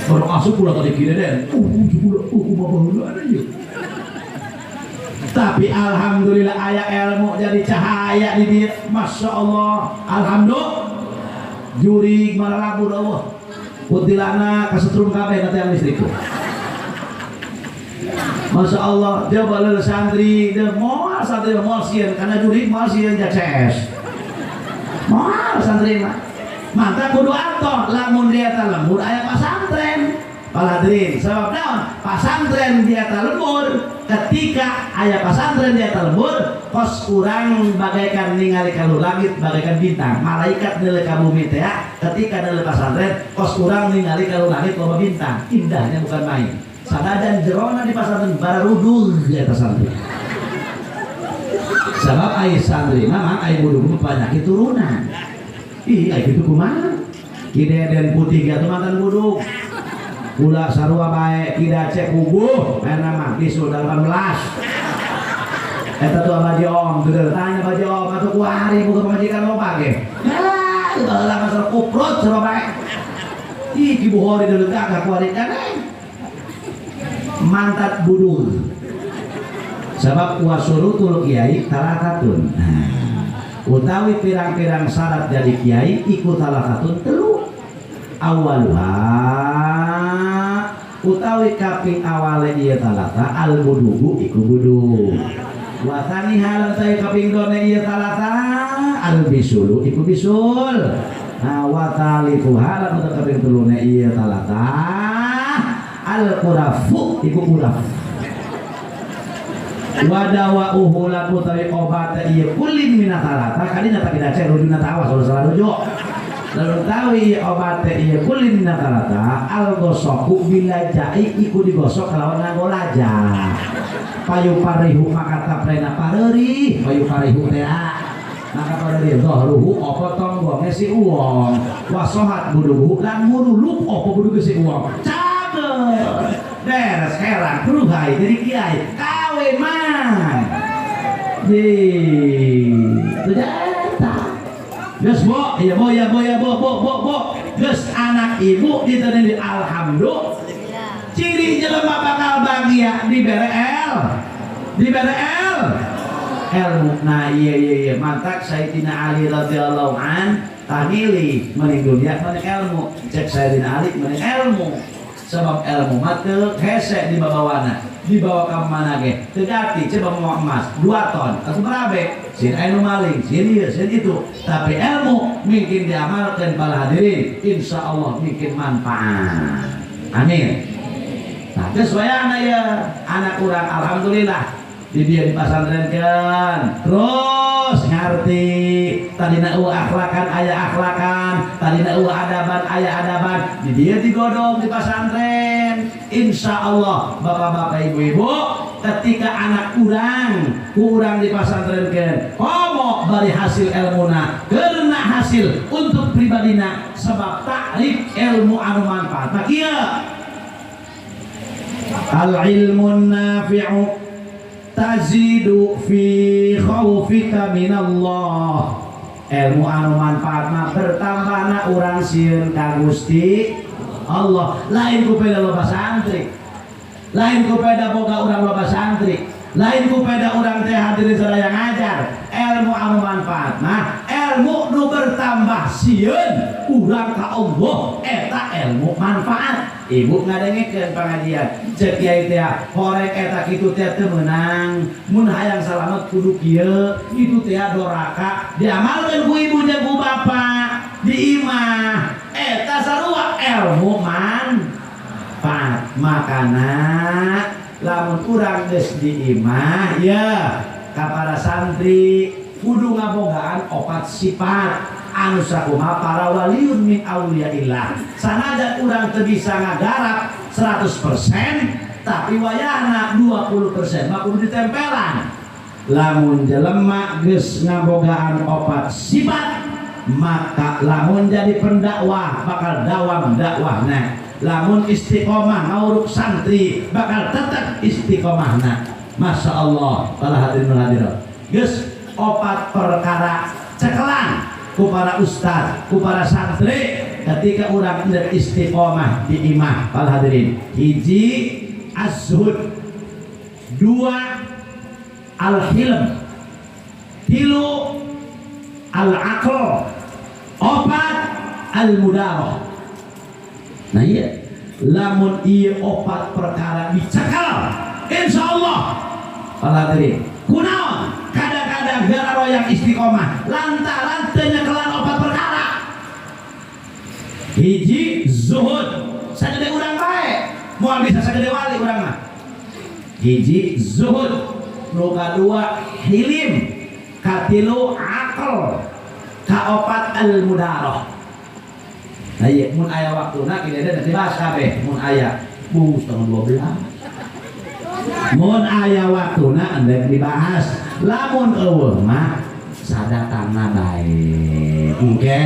Orang asup pula tadi kira deh, pula, baheula ada ieu. Tapi alhamdulillah aya ilmu jadi cahaya di dia. Masya Allah, alhamdulillah. Jurig malalabur Allah. Kuntilanak kasetrum kabeh nanti yang listrik. Masya Allah, dia balal santri, dia moal santri moal sieun karena jurig moal sieun CS. Moal santri mah. Maka kudu atoh lamun dia ta lembur aya pasantren. Palhadirin, sebab naon? Pasantren dia ta lembur, ketika aya pasantren dia ta lembur, kos urang bagaikan ningali ka langit bagaikan bintang. Malaikat nilai ka bumi teh ketika nilai pasantren, kos urang ningali ka langit loba bintang. Indahnya bukan main. Sanajan jerona di pasantren bararudul di atas santri. Sebab ai santri mah ai buduk penyakit turunan. Ih, ai kitu kumaha? Ki Deden putih gitu mantan buduk. Kula sarua bae kida cek kubuh, mana mah bisul 18. Eta tuh baji om, bener tanya baji om atuh kuari boga pamajikan loba ge. Nah, itu baheula masalah kuprot sarua bae. Ih, Ki Buhori dulu gagah kuari kan. Mantat budul. Sebab wasurutul kiai talakatun. Nah, utawi pirang-pirang syarat jadi kiai iku talakatun telu. Awaluha utawi kaping awale ieu talata al budugu iku budug. Wa tsaniha lan utawi kaping done ieu talata al bisulu iku bisul. Nah, wa tsalitsuha lan utawi kaping telune ieu talata al qurafu iku quraf. Wadawa uhulan utawi obat ieu kulin minat talata kalina tak tidak cek rujuna tawas ulah salah rujuk. Lalu tawi obat ieu kulin minat talata al gosoku bila jai iku digosok kalawan nganggo laja. Payu parihu maka taprena pareurih, payu parihu teh maka pareurih zahruhu apa tonggonge si uwong. Wasohat buduhu lan muruluk apa buduge si uwong. Cakep. Beres herang peruhai jadi kiai kawin man. Di ternyata geus bo, iya bo, ya bo, ya bo, bo, bo, bo. Geus anak ibu ditenin di alhamdulillah. Ciri jelema bakal bahagia dibere el, dibere el, ilmu. Nah iya iya iya, mantak Sayyidina Ali radhiyallahu an tamili mending dunia mending ilmu. Cek Sayyidina Ali mending ilmu. Sebab ilmu mah teu hese dibabawana, dibawa ka mana ge teu gati. Coba mau emas 2 ton atau berabe sieun aya nu maling, sieun ieu sieun itu. Tapi ilmu mungkin diamalkan para hadirin, insya Allah mungkin manfaat. Amin. Nah geus wayahna ya anak urang alhamdulillah di dia dipasantrenkeun terus ngarti, tadina eueuh akhlakan aya akhlakan, tadina eueuh adaban aya adaban, di dia digodong di pasantren. Insya Allah bapak-bapak ibu-ibu ketika anak urang kurang dipasantrenkeun komo bari hasil ilmuna karena hasil untuk pribadina. Sebab takrif ilmu anu manfaat nah kieu al ilmu nafi'u tazidu fi khaufika minallah. Ilmu anu manfaat mah bertambahna urang sieun ka Gusti Allah, lain ku peda loba santri. Lain ku peda boga urang loba santri, lain ku peda urang teh, hadirin sadaya, ngajar. Ilmu anu manfaat mah ilmu nu bertambah sieun urang ka Allah, eta ilmu manfaat. Ibu ngadengekeun pengajian, cek kiai teh horeng eta kitu teh teu meunang, mun hayang salamet kudu kieu, itu teh doraka. Diamalkeun ku ibu jeung ku bapak di imah, eta sarua ilmu manfaat. Makana lamun urang geus di imah ya, ka para santri kudu ngabogaan opat sifat anu sakumaha para waliun min auliyaillah. Sanajan urang teu bisa ngagarap 100%, tapi wayahna 20% mah kudu ditempelan. Lamun jelema geus ngabogaan opat sifat, maka lamun jadi pendakwah bakal dawam dakwahna, lamun istiqomah ngauruk santri bakal tetap istiqomahna. Masya Allah, para hadirin hadirat, geus opat perkara cekelan ku para ustad, ku para santri ketika urang hendak istiqomah di imah. Para hadirin, hiji az-zuhud, dua al-hilm, tilu al-aql, opat al-mudaroh. Nah iya, lamun iya opat perkara dicekal, insya Allah, para hadirin, kunaon kadang-kadang gara royang istiqomah lantaran teu nyekelan opat perkara. Hiji zuhud, sagede urang bae moal bisa sagede wali urang mah. Hiji zuhud, nu kadua hilim, katilu akal, kaopat al mudaroh. Nah iya, mun aya waktuna kini ada dibahas kabeh. Mun aya bu 11.30, mun aya waktuna endek dibahas, lamun euweuh mah sadatangna bae. Engke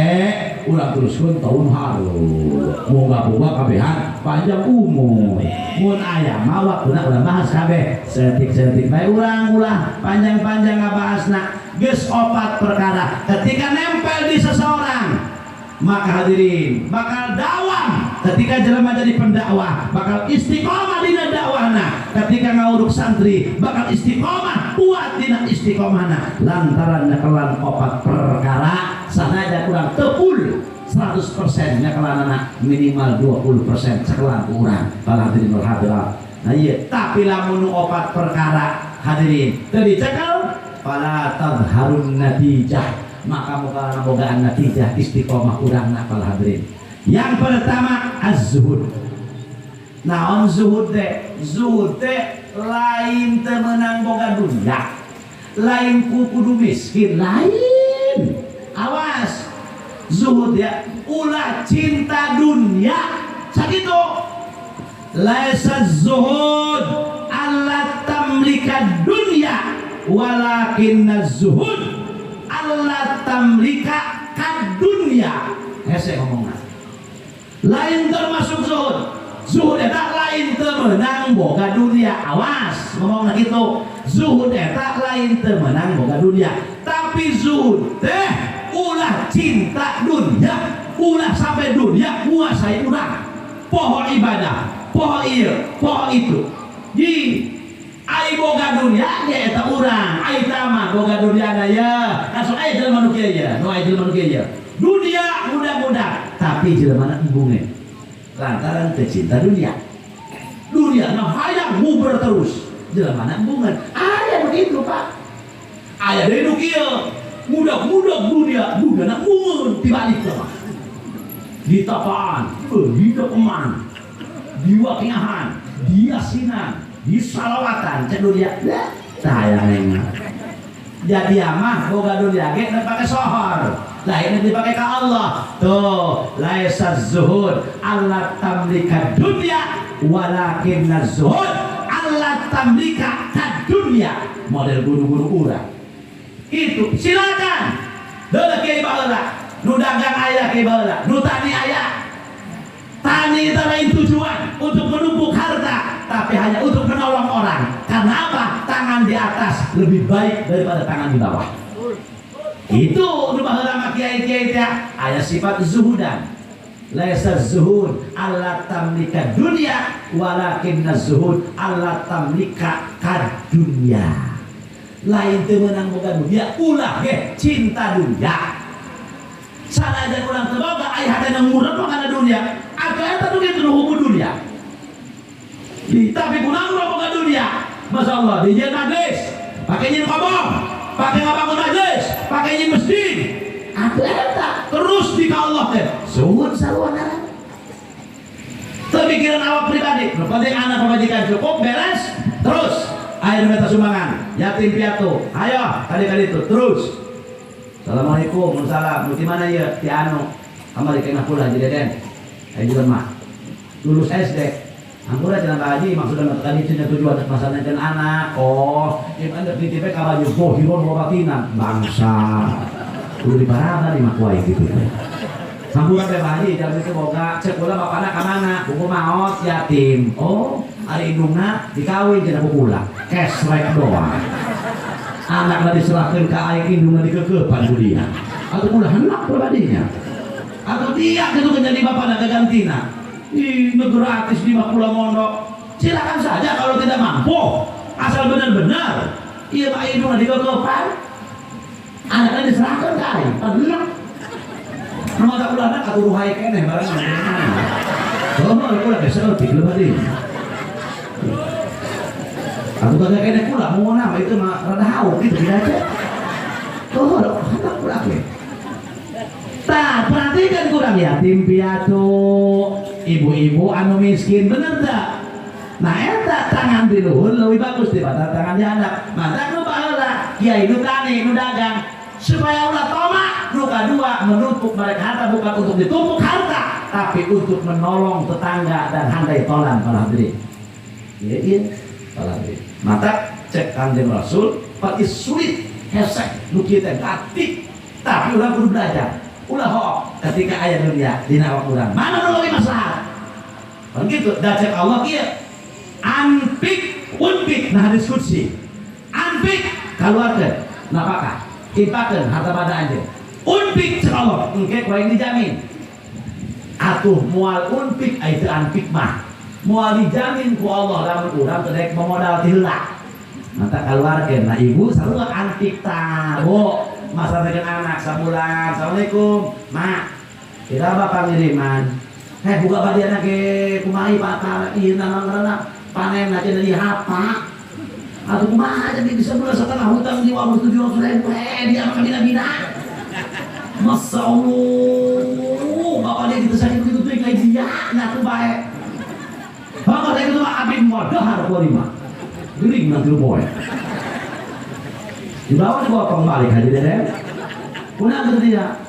urang teruskeun tahun hareup, moga-moga kabehan panjang umur. Mun aya mah waktuna urang bahas kabeh, setik-setik bae urang, ulah panjang-panjang ngabahasna. Geus opat perkara ketika nempel di seseorang, maka hadirin bakal dawam ketika jelema jadi pendakwah, bakal istiqomah dina dakwahna, ketika ngauruk santri bakal istiqomah, kuat dina istiqomahna, lantaran nyekelan opat perkara. Sanajan kurang tepul 100% nyekelanana, minimal 20% cekelan kurang, para hadirin wal hadirat. Nah iya, tapi lamun opat perkara, hadirin, teu dicekel, fala tadharun natijah, maka muka ngabogaan natijah istiqomah urang na. Para hadirin, yang pertama az-zuhud. Naon zuhud teh? Zuhud teh lain teu meunang boga dunia, lain ku kudu miskin, lain. Awas, zuhud ya ulah cinta dunia, sakitu. Laisa zuhud alla tamlika dunya, walakinna zuhud alla tamlika kadunya. Hese ngomongna, lain termasuk zuhud. Zuhud eta lain teu meunang boga dunia. Awas ngomongna kitu. Zuhud eta lain teu meunang boga dunia, tapi zuhud teh ulah cinta dunia, ulah sampai dunia menguasai urang, poho ibadah, poho ieu, poho itu. Ji ai boga dunia ge eta urang, ai tama boga dunia na ya langsung aya jelema nu kieu ya, nu aya jelema nu kieu ya, dunia mudah-mudah, tapi jelema na embunge lantaran teu cinta dunia. Dunia na hayang nguber terus, jelema na embungeun. Aya begitu, Pak. Aya deui nu kieu, mudah-mudah dunia, dunia na embungeun tibalik mah, ditapaan, di dekeman, diwakiahan, diasinan, disalawatan cek dunia. Sayang ini jadi mah boga dunia ge pakai sohor, lain dipakai ke Allah. Tuh, laisa zuhud alla tamlika dunya, walakinna zuhud alla tamlika dunya. Model guru-guru urang itu silakan. Deuleu kiai baheula, nu dagang aya, kiai baheula nu tani aya. Tani itu lain tujuan untuk menumpuk harta, tapi hanya untuk menolong orang. Karena apa? Tangan di atas lebih baik daripada tangan di bawah. Itu nu baheula mah kiai-kiai teh aya sifat zuhudan. Laisa zuhud alla tamlika dunya walakinna zuhud alla tamlika kad dunya. Lain teu meunang boga dunia, ulah ge cinta dunia. Sanajan urang teu boga aya hatena ngurep kana dunia, atuh eta nu kitu nu hukum dunia. Tapi kunaon urang boga dunia? Masya Allah, dijieun majlis, pake nyieun kobong, pake ngabangun majlis, pake nyieun masjid. Atuh eta terus di ka Allah teh. Suhun sarua ngaran. Teu mikiran awak pribadi, nu penting anak pamajikan cukup beres, terus ayo minta sumbangan, yatim piatu, ayo kali-kali itu terus. Assalamualaikum, salam. Di mana ya? Di anu. Kamari kena pula jadi den. Ayo jelema. Lulus SD. Ampura cenah Pak Haji maksudna tadi cenah tujuan masalah dan anak. Oh, ieu mah dititip ka baju bohiron wa batinan bangsa. Kudu diparaba di mah kuai gitu. Hampura teh Pak Haji jalan itu boga cek kula bapana ka mana? Buku maot yatim. Oh, ari indungna dikawin cenah ku kula. Kesrek doang. Anakna diserahkeun ka aing indungna dikeukeupan ku dia. Atau kula hendak pribadinya. Atau dia gitu jadi bapana gagantina. Ini gratis di kula mondok. Silakan saja kalau tidak mampu. Asal benar-benar. Iya Pak indungna dikeukeupan. Anaknya diserahkan ka aing. Hendak. Rumah tak kula anak atuh ruhai keneh barang. Oh, kula geus saeutik leuh tadi. Atuh kagak keneh kula mau nama itu mah rada hauk gitu tidak aja. Oh, hendak kula ge. Tah, perhatikan kurang yatim piatu, ibu-ibu anu miskin, bener tak? Nah, eta tangan di luhur lebih bagus daripada tangan di handap. Mata nu baheula, kiai nu tani, nu dagang, supaya ulah tomak, nu kadua menumpuk mereka harta bukan untuk ditumpuk harta, tapi untuk menolong tetangga dan handai tolan para hadirin. Iya, iya, para hadirin. Mata cek Kanjeng Rasul, pasti sulit hesek nu kieu teh batik, tapi urang kudu belajar. Ulah hook ketika aya dunia dina awak urang. Mana nu leuwih maslahat? Kan gitu, da cek Allah kieu. Anfik unfik nah hadis qudsi. Anfik kaluarkeun nafkah, infakeun harta banda anjeun. Unfik cek Allah, engke ku aing dijamin. Atuh moal unfik ai teu anfik mah. Moal dijamin ku Allah lamun urang teu daek memodal ti heula. Mata kaluarkeun, nah ibu sarua anfik tah, Bu. Masa dengan anak sabulan, assalamualaikum, mak. Kita apa pangiriman? Heh, buka badiana ge kumaha pak ieu nama ngaranna panen aja dari hapa. Atau kumaha jadi bisa bulan setengah hutang di warung 700 ribu, eh dia mah bina-bina. Masya Allah, bapak dia gitu sakit begitu tuh kayak dia, nyatu baik. Bapak saya itu mah abdi modal kuari mah. Gering nanti lu boy. Dibawa dipotong balik aja deh. Kuna gitu dia.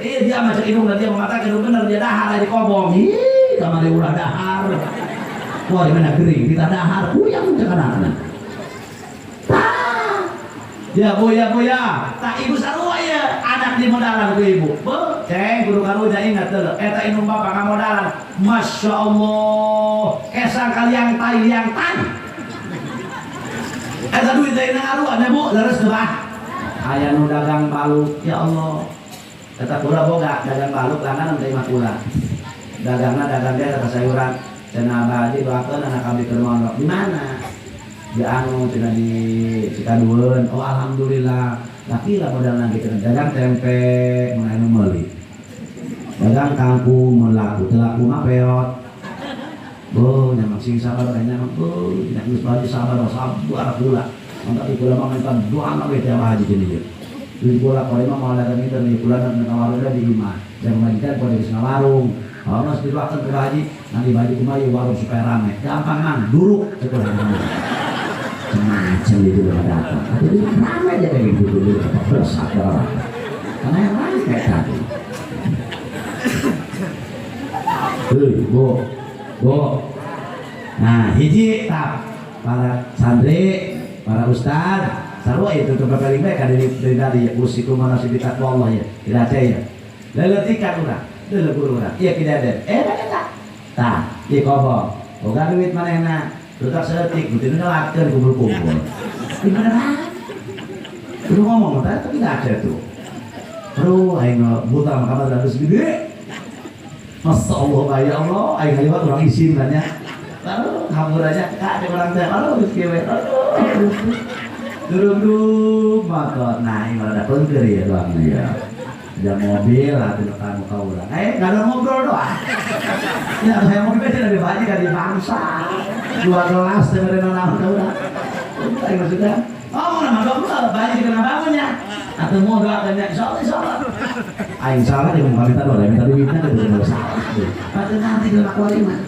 Eh dia macam hidung dan dia mengatakan itu benar dia dahar di kobong. Ih, kamari ulah dahar. Wah, di mana gering kita dahar, kuyang cek anakna. Ya bu ya bu ya, tak ibu sarua ya, anak di modalan ku ibu. Bu, ceng kudu karunya ingat dulu. Eta indung bapak ngamodalan. Masya Allah, kesang kaliang tai liang tan. Eta duit dari ngaruan ya bu, leres teu bah. Aya nu dagang baluk, ya Allah. Eta kula boga dagang baluk langganan teh imah kula. Dagangna dagang dia eta sayuran. Cenah Abah Haji doakeun anak abdi keur mondok. Di mana? Di anu cenah di Cikadueun. Oh alhamdulillah. Laki lah modal lagi cenah dagang tempe mun anu meuli. Dagang kangkung mun laku, teu laku mah peot. Bu, nyamak sing sabar kayaknya mah bu, tidak geus baju sabar sabar kula. Mantap kula mah minta doa mah we teh Abah Haji gini ieu. Duit kula kalau mah mau dagang itu di kula dan ngawarung di imah. Dan majikan kalau di warung. Kalau mas didoakan ke Haji, nanti Haji kumaha warung supaya rame. Gampang mang, duruk cek urang. Macam itu udah datang. Tapi rame aja kayak gitu dulu, besar darah. Karena yang lain kayak tadi. Hei, bu, bu. Nah, hiji tap para santri, para ustad, sarua itu tempat paling baik dari dari tadi ya, usikum mana sih takwa Allah ya, tidak ada ya. Leletikan urang, lele guru urang. Iya tidak ada. Eh, tak. Tah, ieu kobong. Boga duit manehna. Tutak seetik, butuh nyelakeun kumpul-kumpul. Di beneran. Kudu ngomong, tapi tidak ada tuh. Aduh, aing buta mah kabar geus gede. Masya Allah, ya Allah, aing ngaliwat urang isin kan ya. Lalu hambur aja, kak ada orang teh, aduh, geus kieu we. Aduh. Durung motor. Nah, ini malah ada pengker ya doang ya. Ada mobil, atau tamu ka urang. Eh, nggak ada ngobrol doang. Ya, saya mau beda lebih banyak dari bangsa. Dua kelas dengerin naon ka urang. Ayo maksudnya, oh, nama dong, banyak dikena bangunnya. Atau mau doakan ya, insya Allah, insya Allah. Aing salah dia mau minta doa, minta duitnya dia bener salah. Padahal nanti di kuari mah.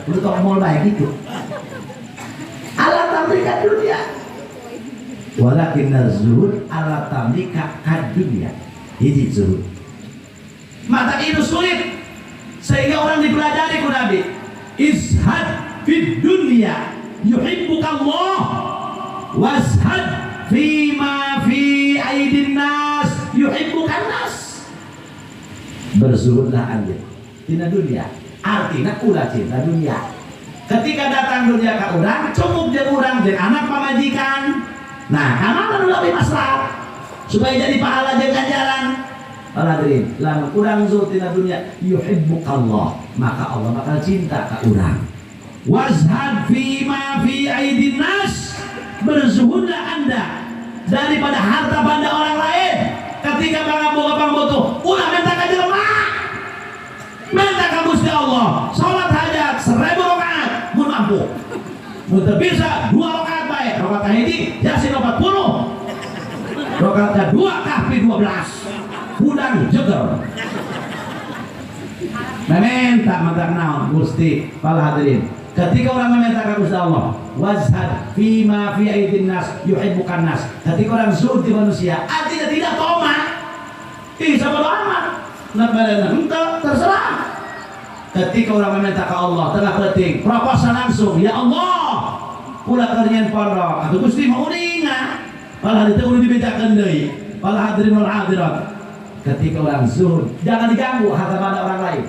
Udah tau mau baik itu. Alat tamlika dunia. Walakin zuhud alat tamlika kad dunia. Hiji zuhud. Mata itu sulit sehingga orang dipelajari ku Nabi. Izhad fid dunya yuhibbukallah wazhad fi ma fi aidin nas yuhibbukan nas. Berzuhudlah anda tina dunia, artinya ulah cinta dunia. Ketika datang dunia ke urang, cukup jeung urang jeung anak pamajikan. Nah, kamana nu lebih maslahat supaya jadi pahala jeung ganjaran? Hadirin, lamun urang zuhud tina dunia yuhibbukallah, maka Allah bakal cinta ka urang. Wazhad fi ma fi aidin nas, berzuhudlah anda daripada harta benda orang lain. Ketika boga pangbutuh, ulah minta ka jelema, minta ka Gusti Allah. Salat hajat 1000 rakaat mun mampu, mun teu bisa 2 rakaat bae. Rakaat hiji Yasin 40, rakaat kedua Kahfi 12, hudang jeger. Meminta mata naon Gusti. Para hadirin, ketika orang meminta ke Gusti Allah, wazhad fi ma fi aidin nas yuhibbukan nas. Ketika orang zuhud di manusia, artinya tidak toma. Ih, sama amat. Nak badan henteu terserah. Ketika orang meminta ke Allah tengah penting, proposal langsung, ya Allah, kula keur nyieun pondok, atuh Gusti mau uninga. Padahal itu udah dibedakan deui. Para hadirin wal hadirat. Ketika orang zuhud, jangan diganggu harta benda orang lain.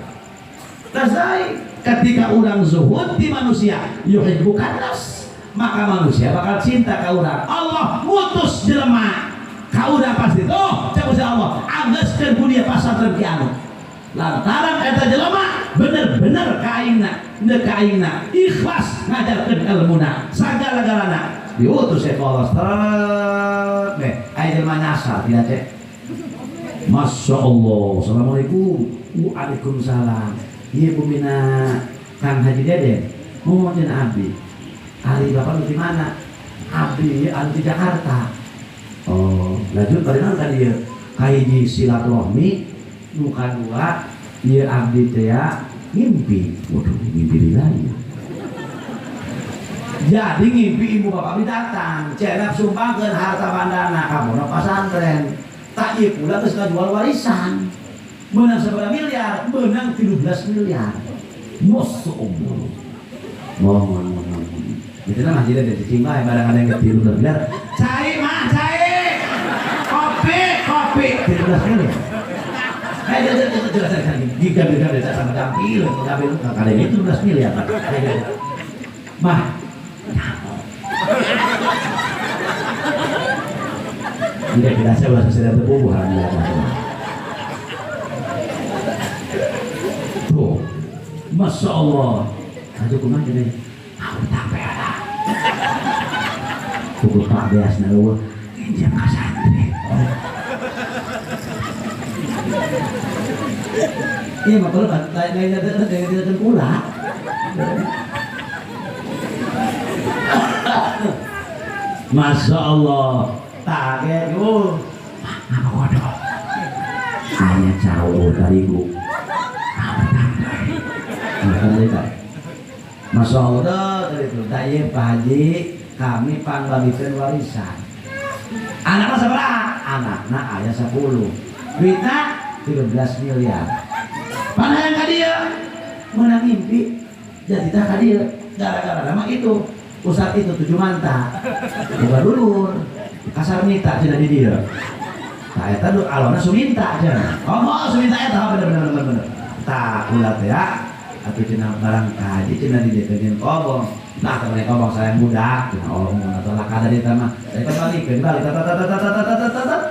Selesai. Ketika orang zuhud di manusia, yuhibbukan nas, maka manusia bakal cinta ke orang. Allah ngutus jelema ka urang pasti. Oh, cek Gusti Allah, anggeuskeun ku dia pasantren ki anu. Lantaran eta jelema bener-bener ka aingna, ndek ka aingna, ikhlas ngajarkeun ilmuna, sagala-galana. Diutus ya Allah, trek, deh, aya jelema nyasar tidak cek. Masya Allah, assalamualaikum, waalaikumsalam. Iya bumina Kang Haji Deden, mau abdi. Ari bapak di mana? Abdi anu di Jakarta. Oh, lanjut bari naon ka dieu? Kahiji silaturahmi, nu kadua ieu abdi teh ya ngimpi. Waduh, ngimpi di lain. Jadi ngimpi ibu bapak abdi datang, cenah sumbangkeun harta bandana ka pondok pasantren. Tak ieu pula geus ngajual warisan. Menang seberapa miliar? Menang 13 miliar. Masya Allah. Mohon, mohon, mohon. Itu kan masih ada cicing bae, barang ada yang 13 miliar. Cai mah, cai. Kopi, kopi. 13 miliar. Eh, jelas, jelas, jelas, jelas. Giga, giga, giga, sama gampil, gampil. Kali ini 13 miliar, Pak. Mah, nyamuk. Tidak, tidak, saya ulah sudah terbubuh, alhamdulillah. Tuh, Masya Allah. Aduh, kumaha jadi? Aku tak bela. Pukul Pak Beas na eueuh, injak ka santri. Iya, mah kalau lain lain lain kula. Masya Allah. Tak kayak oh. Apa waduh? Hanya jauh dari ibu. Masya Allah dari itu. Daya Pak Haji, kami pangbagikeun warisan. Anaknya seberapa? Anaknya ayah 10. Duitnya 13 miliar. Mana yang ka dia? Menang mimpi. Jadi tak ka dia. Gara-gara nama itu. Ustaz itu 7 manta. Bukan dulur. Kasar minta cina di dia. Nah, eta du alona suminta cenah. Oh, mau suminta eta bener bener bener bener. Tak ulah teh ya. Atuh cenah barang kaji cenah di dieu jeung kobong. Nah, temen kobong sayang budak cenah Allah mun atuh lah kada di mah. Saya balikeun balik tat tat tat tat tat tat tat.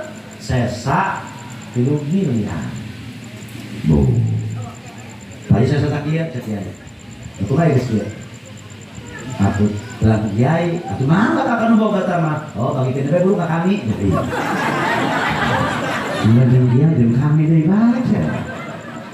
Sesa 3 miliar. Bu. saya sakieu cek kiai. Kumaha geus kieu? Atuh terang kiai, atuh mangga ka kanu boga tah mah. Oh, bagikeun bae buru ka kami. Jeung dia jeung kami deui bae.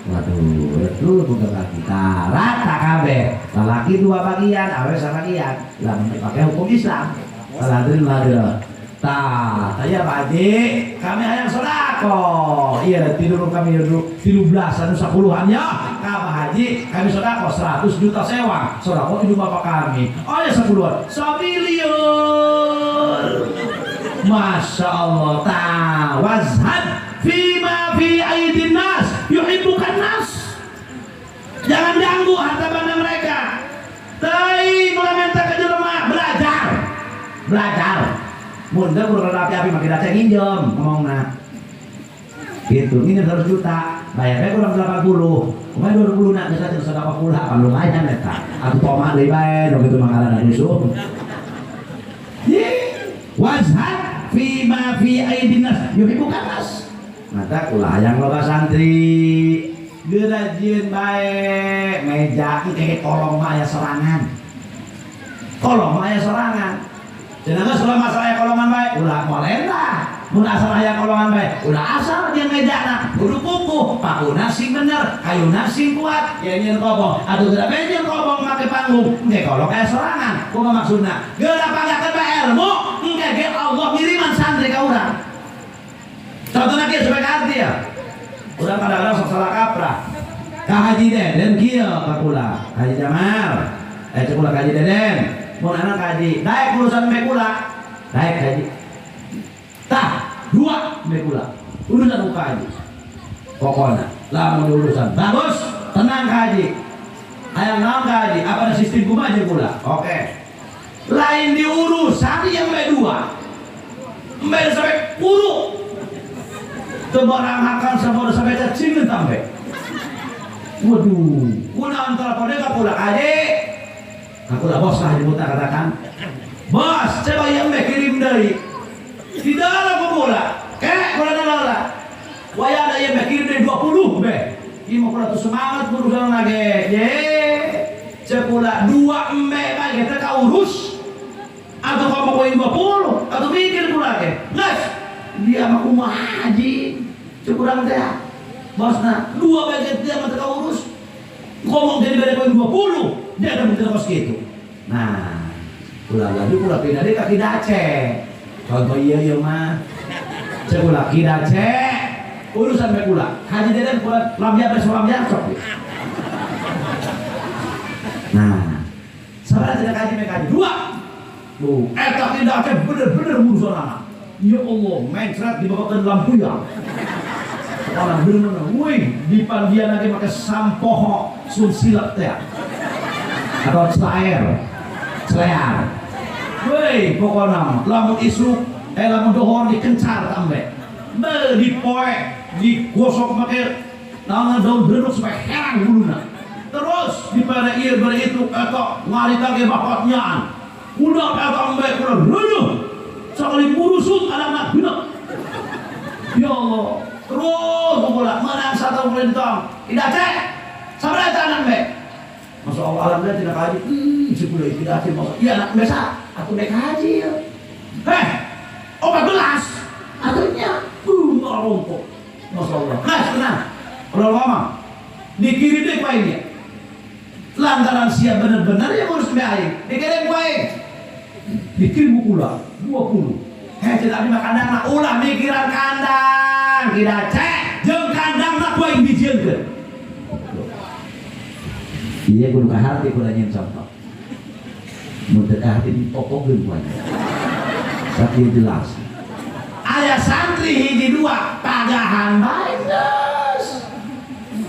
Waduh, itu boga kita rata kabeh. Lalaki dua bagian, awewe sabagian. Lah pakai hukum Islam. Alhamdulillah. Tah, saya Pak Haji, kami hayang sodako. Iya, tidur kami dulu 13 anu 10-an ya. Ka Pak Haji, kami sodako 100 juta sewa. Sodako itu bapak kami. Oh ya 10-an, 1 miliar. Masya Allah. Tah, wazhad fima fi aidin nas yuhibbukan nas. Jangan ganggu harta benda mereka. Tai mulai minta ke jelema, belajar. Belajar. Mun teu kudu api-api make dace nginjem ngomongna. Gitu, nginjem 100 juta, bayarnya kurang 80. Kumaha 20 nak geus 180 apa lumayan eta. Atuh tomat deui bae nu kitu makanan rusuh. Wazhad fi ma fi aidin nas yuhibbukan nas. Mata ulah hayang loba santri. Geura jieun bae meja engke kolong mah aya sorangan. Kolong mah aya sorangan. Cenah geus ulah masalah aya kolongan bae, ulah molenda. Mun asal aya kolongan bae, ulah asal jeung mejana kudu kukuh, pakuna sing bener, kayuna sing kuat, ya nyieun kobong. Atuh geura bae nyieun kobong make panggung, engke kolong aya sorangan. Kumaha maksudna? Geura panggakeun bae ilmu, engke ge Allah ngiriman santri ka urang. Contohna kieu supaya kaarti ya. Urang kadang-kadang sok salah kaprah. Ka Haji Deden kieu ka kula, Haji Jamal. Eh cek kula ka Haji Deden. Mun anak ka Haji, daek urusan me kula. Daek Haji. Tah, dua me kula. Urusan ku ka Haji. Pokona, lamun urusan bagus, tenang ka Haji. Hayang naon ka Haji? Apa ada sistem kumaha jeung kula? Oke. Lain diurusan yang me dua. Me sampai kuru. Tebarang hakan sama sampai cacing sampai. Waduh, kunaon teleponnya ka kula Haji. Aku lah bos lah jemput katakan. Bos, coba yang me kirim deui. Di dalam kula. Kek kula dalola. Waya ada yang me kirim deui 20 be. Ieu mah kula tuh semangat urusan lagi. Ye. Cek kula dua embe bae kita ka urus. Atau kamu koin 20 atau mikir kula ge. Geus. Dia mah kumaha haji. Cek urang teh. Bosna, dua bae dia mah teu urus. Ngomong jadi bere koin 20, dia ada mikir kos gitu. Nah, ulah lagi kula pindah deui ka Ki Dace. Contoh iya ieu mah. Cek kula Ki Dace. Urusan me kula. Haji Deden kula lambiar beres lambiar sok. Nah, sabar tidak kaji me kaji dua. Tuh, eta Ki Dace bener-bener urusan anak. Ya Allah, mencret dibawakan lampu ya. Orang bener-bener, wih, di pandian lagi pakai sampoho sunsilap teh atau celair, celear. Wih, pokoknya lamun isuk, lamun dohor dikencar tambe, be dipoe, digosok pakai naon daun beruk supaya herang buluna. Terus di pada ieu bere itu eta ngarita ge bapaknyaan. Udah eta embe udah reueuh. Sakali murusut anak-anak genep. Ya Allah, terus pokoknya menang satu perintah. Tidak cek, sabar eta anak embe. Masya Allah, alhamdulillah tidak kaji. Sepuluh tidak kaji. Masya iya anak biasa, aku naik haji ya. Heh, 14 atunya, rontok. Masya Allah. Nah, tenang. Kalau lama, dikirim deh ku aing ya. Lantaran siap benar-benar ya ngurus mbak aing. Dikirim ku aing. Dikirim ulah 20. Heh, tidak di kandang lah, ulah mikiran kandang. Tidak cek, jeung kandang lah ku aing bijieunkeun. Iya kudu ka hati kudu nyen contoh. Mun teu ka hati dipopokeun ku aing. Sakieu jelas. Aya santri hiji dua pagahan bae geus.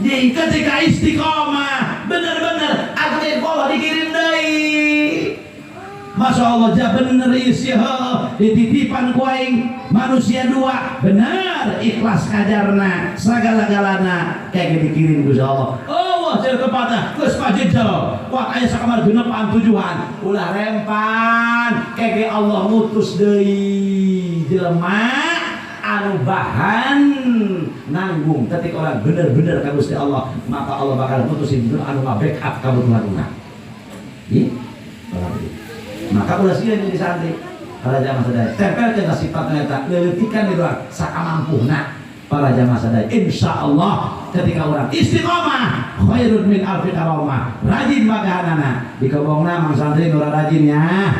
Jadi ketika istiqomah bener-bener aku teh Allah dikirim deui. Masya Allah ja bener isi dititipan ku aing manusia dua bener ikhlas kajarna segala-galana kayak dikirim ku Allah. Allah jadi tempatnya geus pajejel wah aya sakamar genepan tujuan ulah rempan kayak Allah ngutus deui jelema anu Anu bahan nanggung ketika orang bener-bener ka Gusti Allah, maka Allah bakal mutusin anu backup kabutuhan urang. Iya, maka ulah sieun jadi santri. Para jamaah sadaya, tempelkeun ka sifatna eta, leuletikan di ruang sakamampuhna para jamaah sadaya. Insyaallah ketika orang istiqomah khairun min alfi karamah, rajin bagahanana. Di kobongna mang santri nu rajin ya.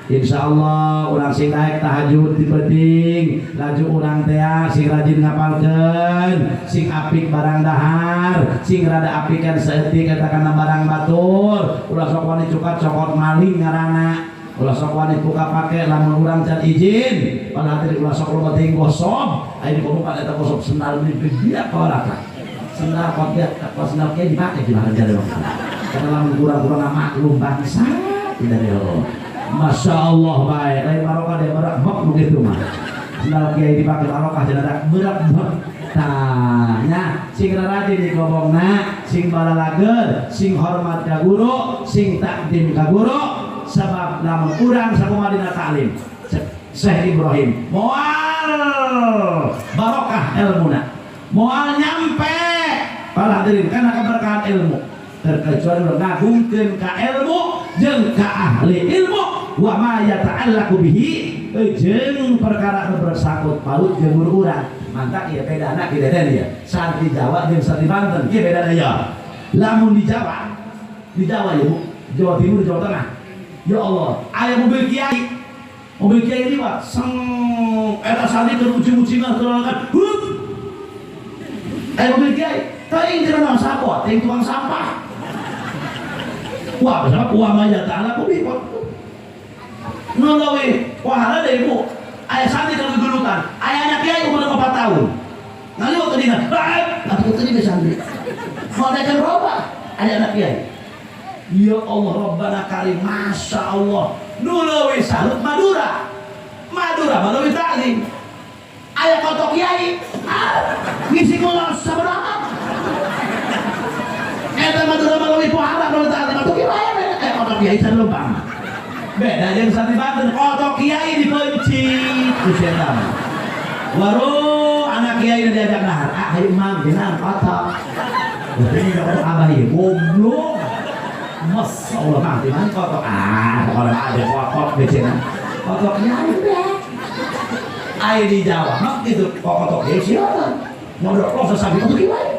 Insyaallah urang sing daek tahajud di penting, laju urang teh sing rajin ngapalkeun, sing apik barang dahar, sing rada apikan saeutik eta kana barang batur, ulah sok wani cukat cokot maling ngaranna. Ulah sok wani buka pake lamun urang can izin, padahal tadi ulah sok loba teuing gosok, aya di kobong eta gosok sendal ini gede apa sendal kopiah, kalau sendal kiai dipake di mana jadi waktu. Karena lamun kurang-kurang maklum bangsa tidak ada. Masya Allah baik, lain barokah dia berak bok begitu mah. Sendal kiai dipakai barokah jangan ada berak bok. Tanya, sing rajin di kobongna, sing balalager, sing hormat ka guru, sing takdim ka guru. Sebab lamun urang sakumaha dina taklim Syekh Ibrahim moal barokah ilmuna, moal nyampe para hadirin karena keberkahan ilmu terkecuali urang ngagungkeun ka ilmu jeung ka ahli ilmu wa ma yata'allaqu bihi jeung perkara nu bersangkut paut jeung guru urang. Mantak ieu bedana kieu deden ieu santri Jawa jeung santri Banten kieu bedana ya. Lamun di Jawa, di Jawa ya Bu, Jawa Timur, Jawa Tengah, ya Allah, aya mobil kiai liwat, seng eta santri keur ucing-ucingan keur kan, hup. Aya mobil kiai, teuing cenah naon sapo, teuing tukang sampah. Wah, bersama wa ma yata'ala ku bi. Nu leuwih wahana deui Bu, aya santri keur gegulutan, aya anak kiai umur 4 tahun. Ngaliwat ke dina, atuh teu di santri. Moal daekeun robah, aya anak kiai. Ya Allah Rabbana karim, Masya Allah. Nu leuwih salut Madura. Madura mah leuwih taklim. Aya kotok kiai, ngisi ngulon sabaraha. Eta Madura mah leuwih pohara leuwih taklim. Atuh kieu wae aya kotok kiai sarlempang. Beda jeung santri Banten, kotok kiai dipencit ku setan. Waru anak kiai diajak dahar, ah hayu mang dina kotok. Berarti kotok abah ieu goblok. Masya Allah, mang, di mana kotok? Ah, pokoknya ada kotok di sini. Kotok kiai deh. Air di Jawa, mak gitu. Kok kotok kiai siapa? Mau dorong sesabi kotok kiai.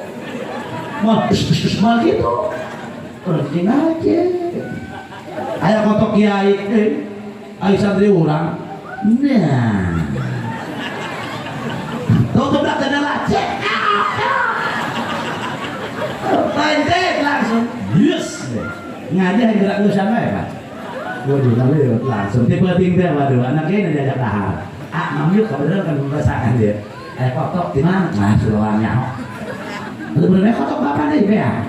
Mau, mau gitu. Pergi aja. Ayo kotok kiai, ayo santri urang. Nah, tutup dah jendela, cek. Lanjut langsung. Yes. Ngaji yang gerak lu sama ya Pak? Waduh, lalu langsung tipe tinggal, waduh, anaknya ini diajak dahar. Ah, mam yuk, kebetulan kan merasakan dia. Kotok di mana? Nah, suruhannya. Sebenarnya kotok bapak nih, ya.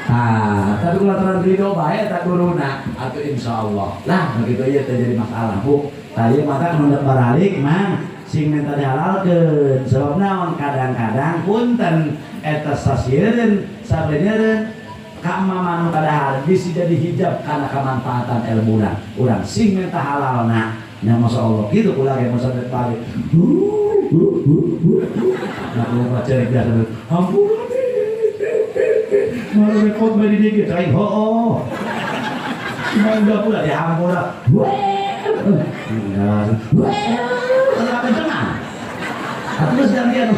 Ah, tapi kalau terang ridho baik tak guruna, atau insya Allah. Lah, begitu aja terjadi masalah, Bu. Tadi mata menunda baralik, mang, sing minta dihalalkeun. Sebab naon kadang-kadang punten eta sasieun sabenerna ka mama nu kadahar bisi jadi hijab karena kemanfaatan ilmuna. Urang sing minta halalna. Nya Masya Allah gitu kula ge masa balik. Nah, kalau baca biasa ampun. Malah repot bari dikit aing hooh. Mangga pula dihampura. Kalau kencengan. Terus gantian.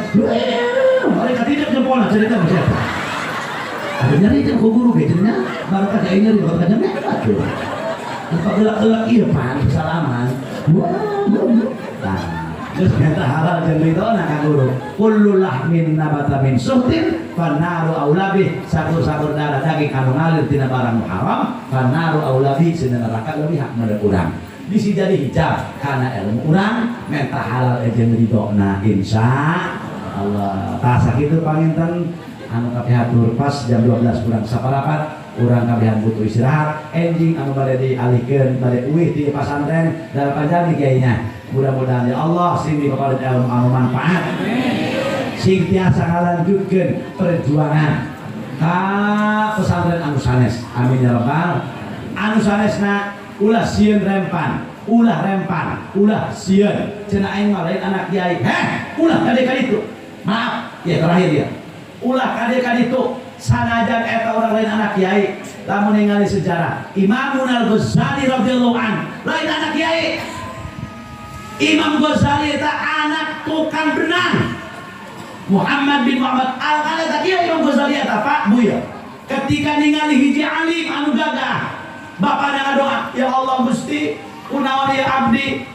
Mereka tidak jempolna cerita sama siapa. Ada nyari itu ku guru ge cenah, baru ka nyari baru ka cenah atuh. Lupa gelak-gelak ieu pan salaman. Nah, terus minta halal jeung ridona ka guru. Kullu lahmin nabata min suhtin fannaru aula bih. Sakur-sakur darah daging anu ngalir tina barang haram, fannaru aula bih, sina neraka leuwih hak mere urang. Bisi jadi hijab karena ilmu urang minta halal jeung ridona insya Allah. Tah sakitu panginten anu kapihatur pas jam 12 kurang saparapat urang kabehan butuh istirahat. Enjing anu bade dialihkeun bade uih di pasantren dalam panjang kiainya. Mudah-mudahan ya Allah sing dikeparin ilmu anu manfaat, sing tiasa ngalanjutkeun perjuangan ka pesantren anu sanes. Amin ya rabbal. Anu sanesna ulah sieun rempan. Ulah rempan, ulah sieun. Cenah aing mah lain anak kiai. Heh, ulah kade ka ditu. Maaf, ya terakhir ya. Ulah kade ka ditu. Sanajan eta orang lain anak kiai, lamun ningali sejarah Imam Al-Ghazali radhiyallahu an, lain anak kiai. Imam Ghazali eta anak tukang benang. Muhammad bin Muhammad Al-Ghazali eta kieu Imam Ghazali eta Pak Bu ya. Ketika ningali hiji alim anu gagah, bapana ngadoa, "Ya Allah Gusti, kunaon ieu abdi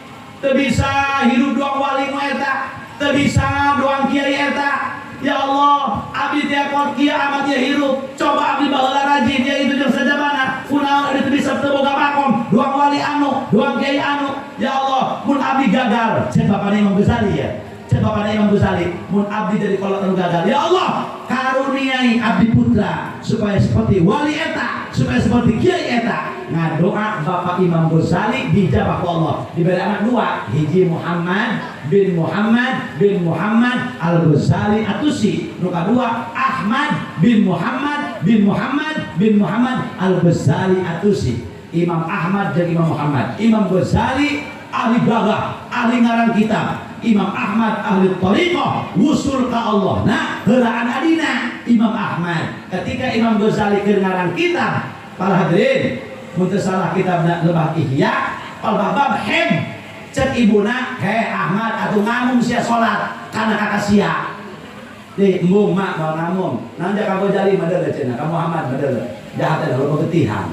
teu bisa hirup doang wali nu eta, teu bisa doang kiai eta. Ya Allah, abdi teh kuat kieu amat ieu hirup. Coba abdi baheula rajin ya itu jeung sajabana, kunaon abdi teu bisa teu boga makom, doang wali anu, doang kiai anu. Ya Allah, mun abdi gagal," cek bapana Imam Ghazali ya. Cek bapana Imam Ghazali, mun abdi jadi kolot anu gagal, ya Allah, karuniai abdi putra supaya seperti wali eta, supaya seperti kiai eta. Ngadoa Bapak Imam Ghazali dijabah ku Allah. Diberi anak dua, hiji Muhammad bin Muhammad bin Muhammad Al-Ghazali Atusi, nu kadua Ahmad bin Muhammad bin Muhammad bin Muhammad Al-Ghazali Atusi. Imam Ahmad dan Imam Muhammad. Imam Ghazali ahli gagah, ahli ngarang kitab. Imam Ahmad ahli tariqah, wusul ka Allah. Nah, heulaan adina Imam Ahmad. Ketika Imam Ghazali keur ngarang kitab, para hadirin, mun teu salah kitabna lebah Ihya, bab bab hem. Cek ibuna, "He Ahmad, atuh ngamung sia salat kana kakak sia." Di embung mak mau ngamung. Naon ka Ghazali madele cenah, ka Muhammad madele. Jahat teh loba getihan.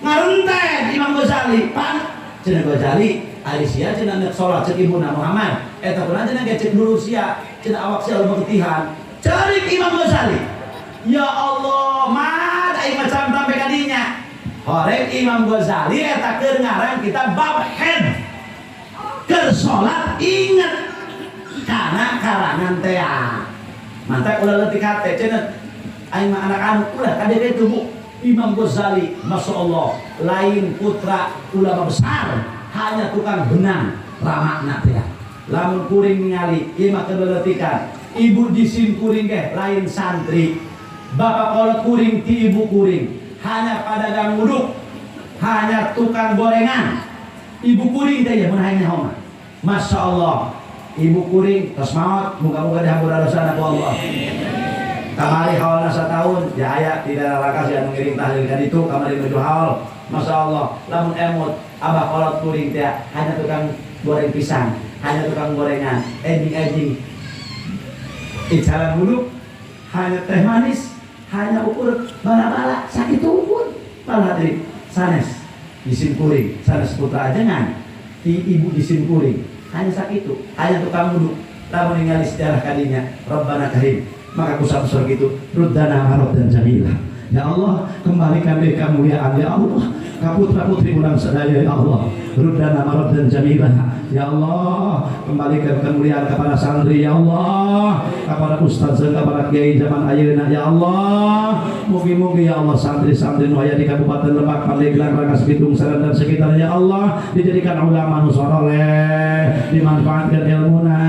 Ngarentek Imam Ghazali, pan cenah Ghazali, ari sia cenah nek salat cek ibuna Muhammad. Eta kunaon cenah ge cek dulu sia, cenah awak sia loba getihan. Cerik Imam Ghazali. Ya Allah, mad aing macam sampai kadinya. Horeng Imam Ghazali eta keur ngarang kitab bab head. Keur salat inget kana karangan tea. Mantak ulah leutik hate cenah aing mah anak anu ulah kade kitu Bu. Imam Ghazali, Masya Allah, lain putra ulama besar, hanya tukang benang ramakna teh. Lamun kuring ningali ieu mah keuleutikan. Ibu jisim kuring ge lain santri. Bapak kolot kuring ti ibu kuring, hanya pedagang uduk, hanya tukang gorengan. Ibu kuring teh ya mun hayang nyaho mah. Masya Allah, ibu kuring tos maot, muga-muga dihampura dosana ku Allah. Kamari haulna satahun, ya aya tidak rakas ya ngiring tahlil ka ditu kamari nuju haul. Masya Allah, lamun emut abah kolot kuring teh hanya tukang goreng pisang, hanya tukang gorengan, enjing-enjing. Icalan uduk, hanya teh manis, hanya ukur bala-bala, sakitu ukur. Malah hadirin, sanes jisim kuring, sanes putra ajengan, ti ibu jisim kuring, hanya sakitu, hanya tukang uduk. Lamun ningali sejarah kadinya, Rabbana Karim, maka kusam surga itu ruddana maraddan jamila. Ya Allah, kembalikan deh kemuliaan ya Allah, ka putra putri urang sadaya ya Allah. Ruddana maraddan jamila. Ya Allah, kembalikan kemuliaan kepada santri ya Allah, kepada ustaz dan kepada kiai zaman ayeuna ya Allah. Mugi-mugi ya Allah santri-santri nu aya di Kabupaten Lebak, Pandeglang, Rangkas Bitung, Serang dan sekitarnya ya Allah dijadikan ulama nu soleh, dimanfaatkan ilmuna,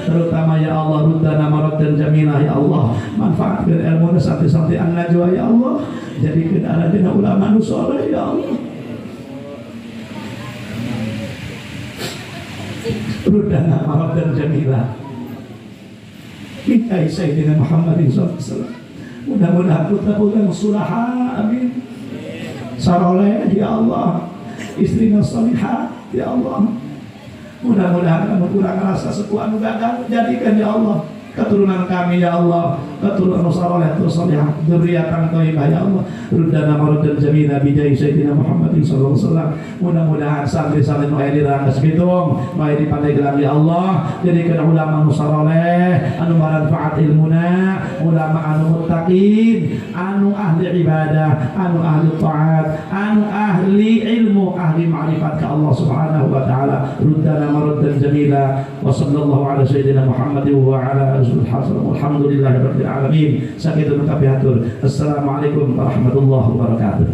terutama ya Allah ruddana maraddan jamilah ya Allah, manfaatkan ilmuna santri-santri an-najwa ya Allah, jadikan aladina ulama nu soleh ya Allah. Ruddana maraddan jamilah. Mintai Sayyidina Muhammadin sallallahu alaihi wasallam. Mudah-mudahan putra-putra yang sulaha, amin. Saroleh ya Allah, istrinya salihah ya Allah. Mudah-mudahan kamu kurang rasa sepuh anu gagal, jadikan ya Allah keturunan kami ya Allah, keturunan saleh terus salihah, dzurriatan thayyibah ya Allah. Ruddana maraddan jamila bi jahi Sayyidina Muhammadin sallallahu alaihi wasallam. Mudah-mudahan santri-santri nu aya di Rangkas Bitung, nu aya di Pandeglang ya Allah, jadikan ulama nu saleh, anu manfaat ilmuna, ulama anu muttaqin, anu ahli ibadah, anu ahli taat, anu ahli ilmu, ahli ma'rifat ka Allah Subhanahu wa taala. Ruddana maraddan jamila wa sallallahu ala sayyidina Muhammadin wa ala alhamdulillahi rabbil alamin. Sakitu nu kapihatur. Assalamualaikum warahmatullahi wabarakatuh.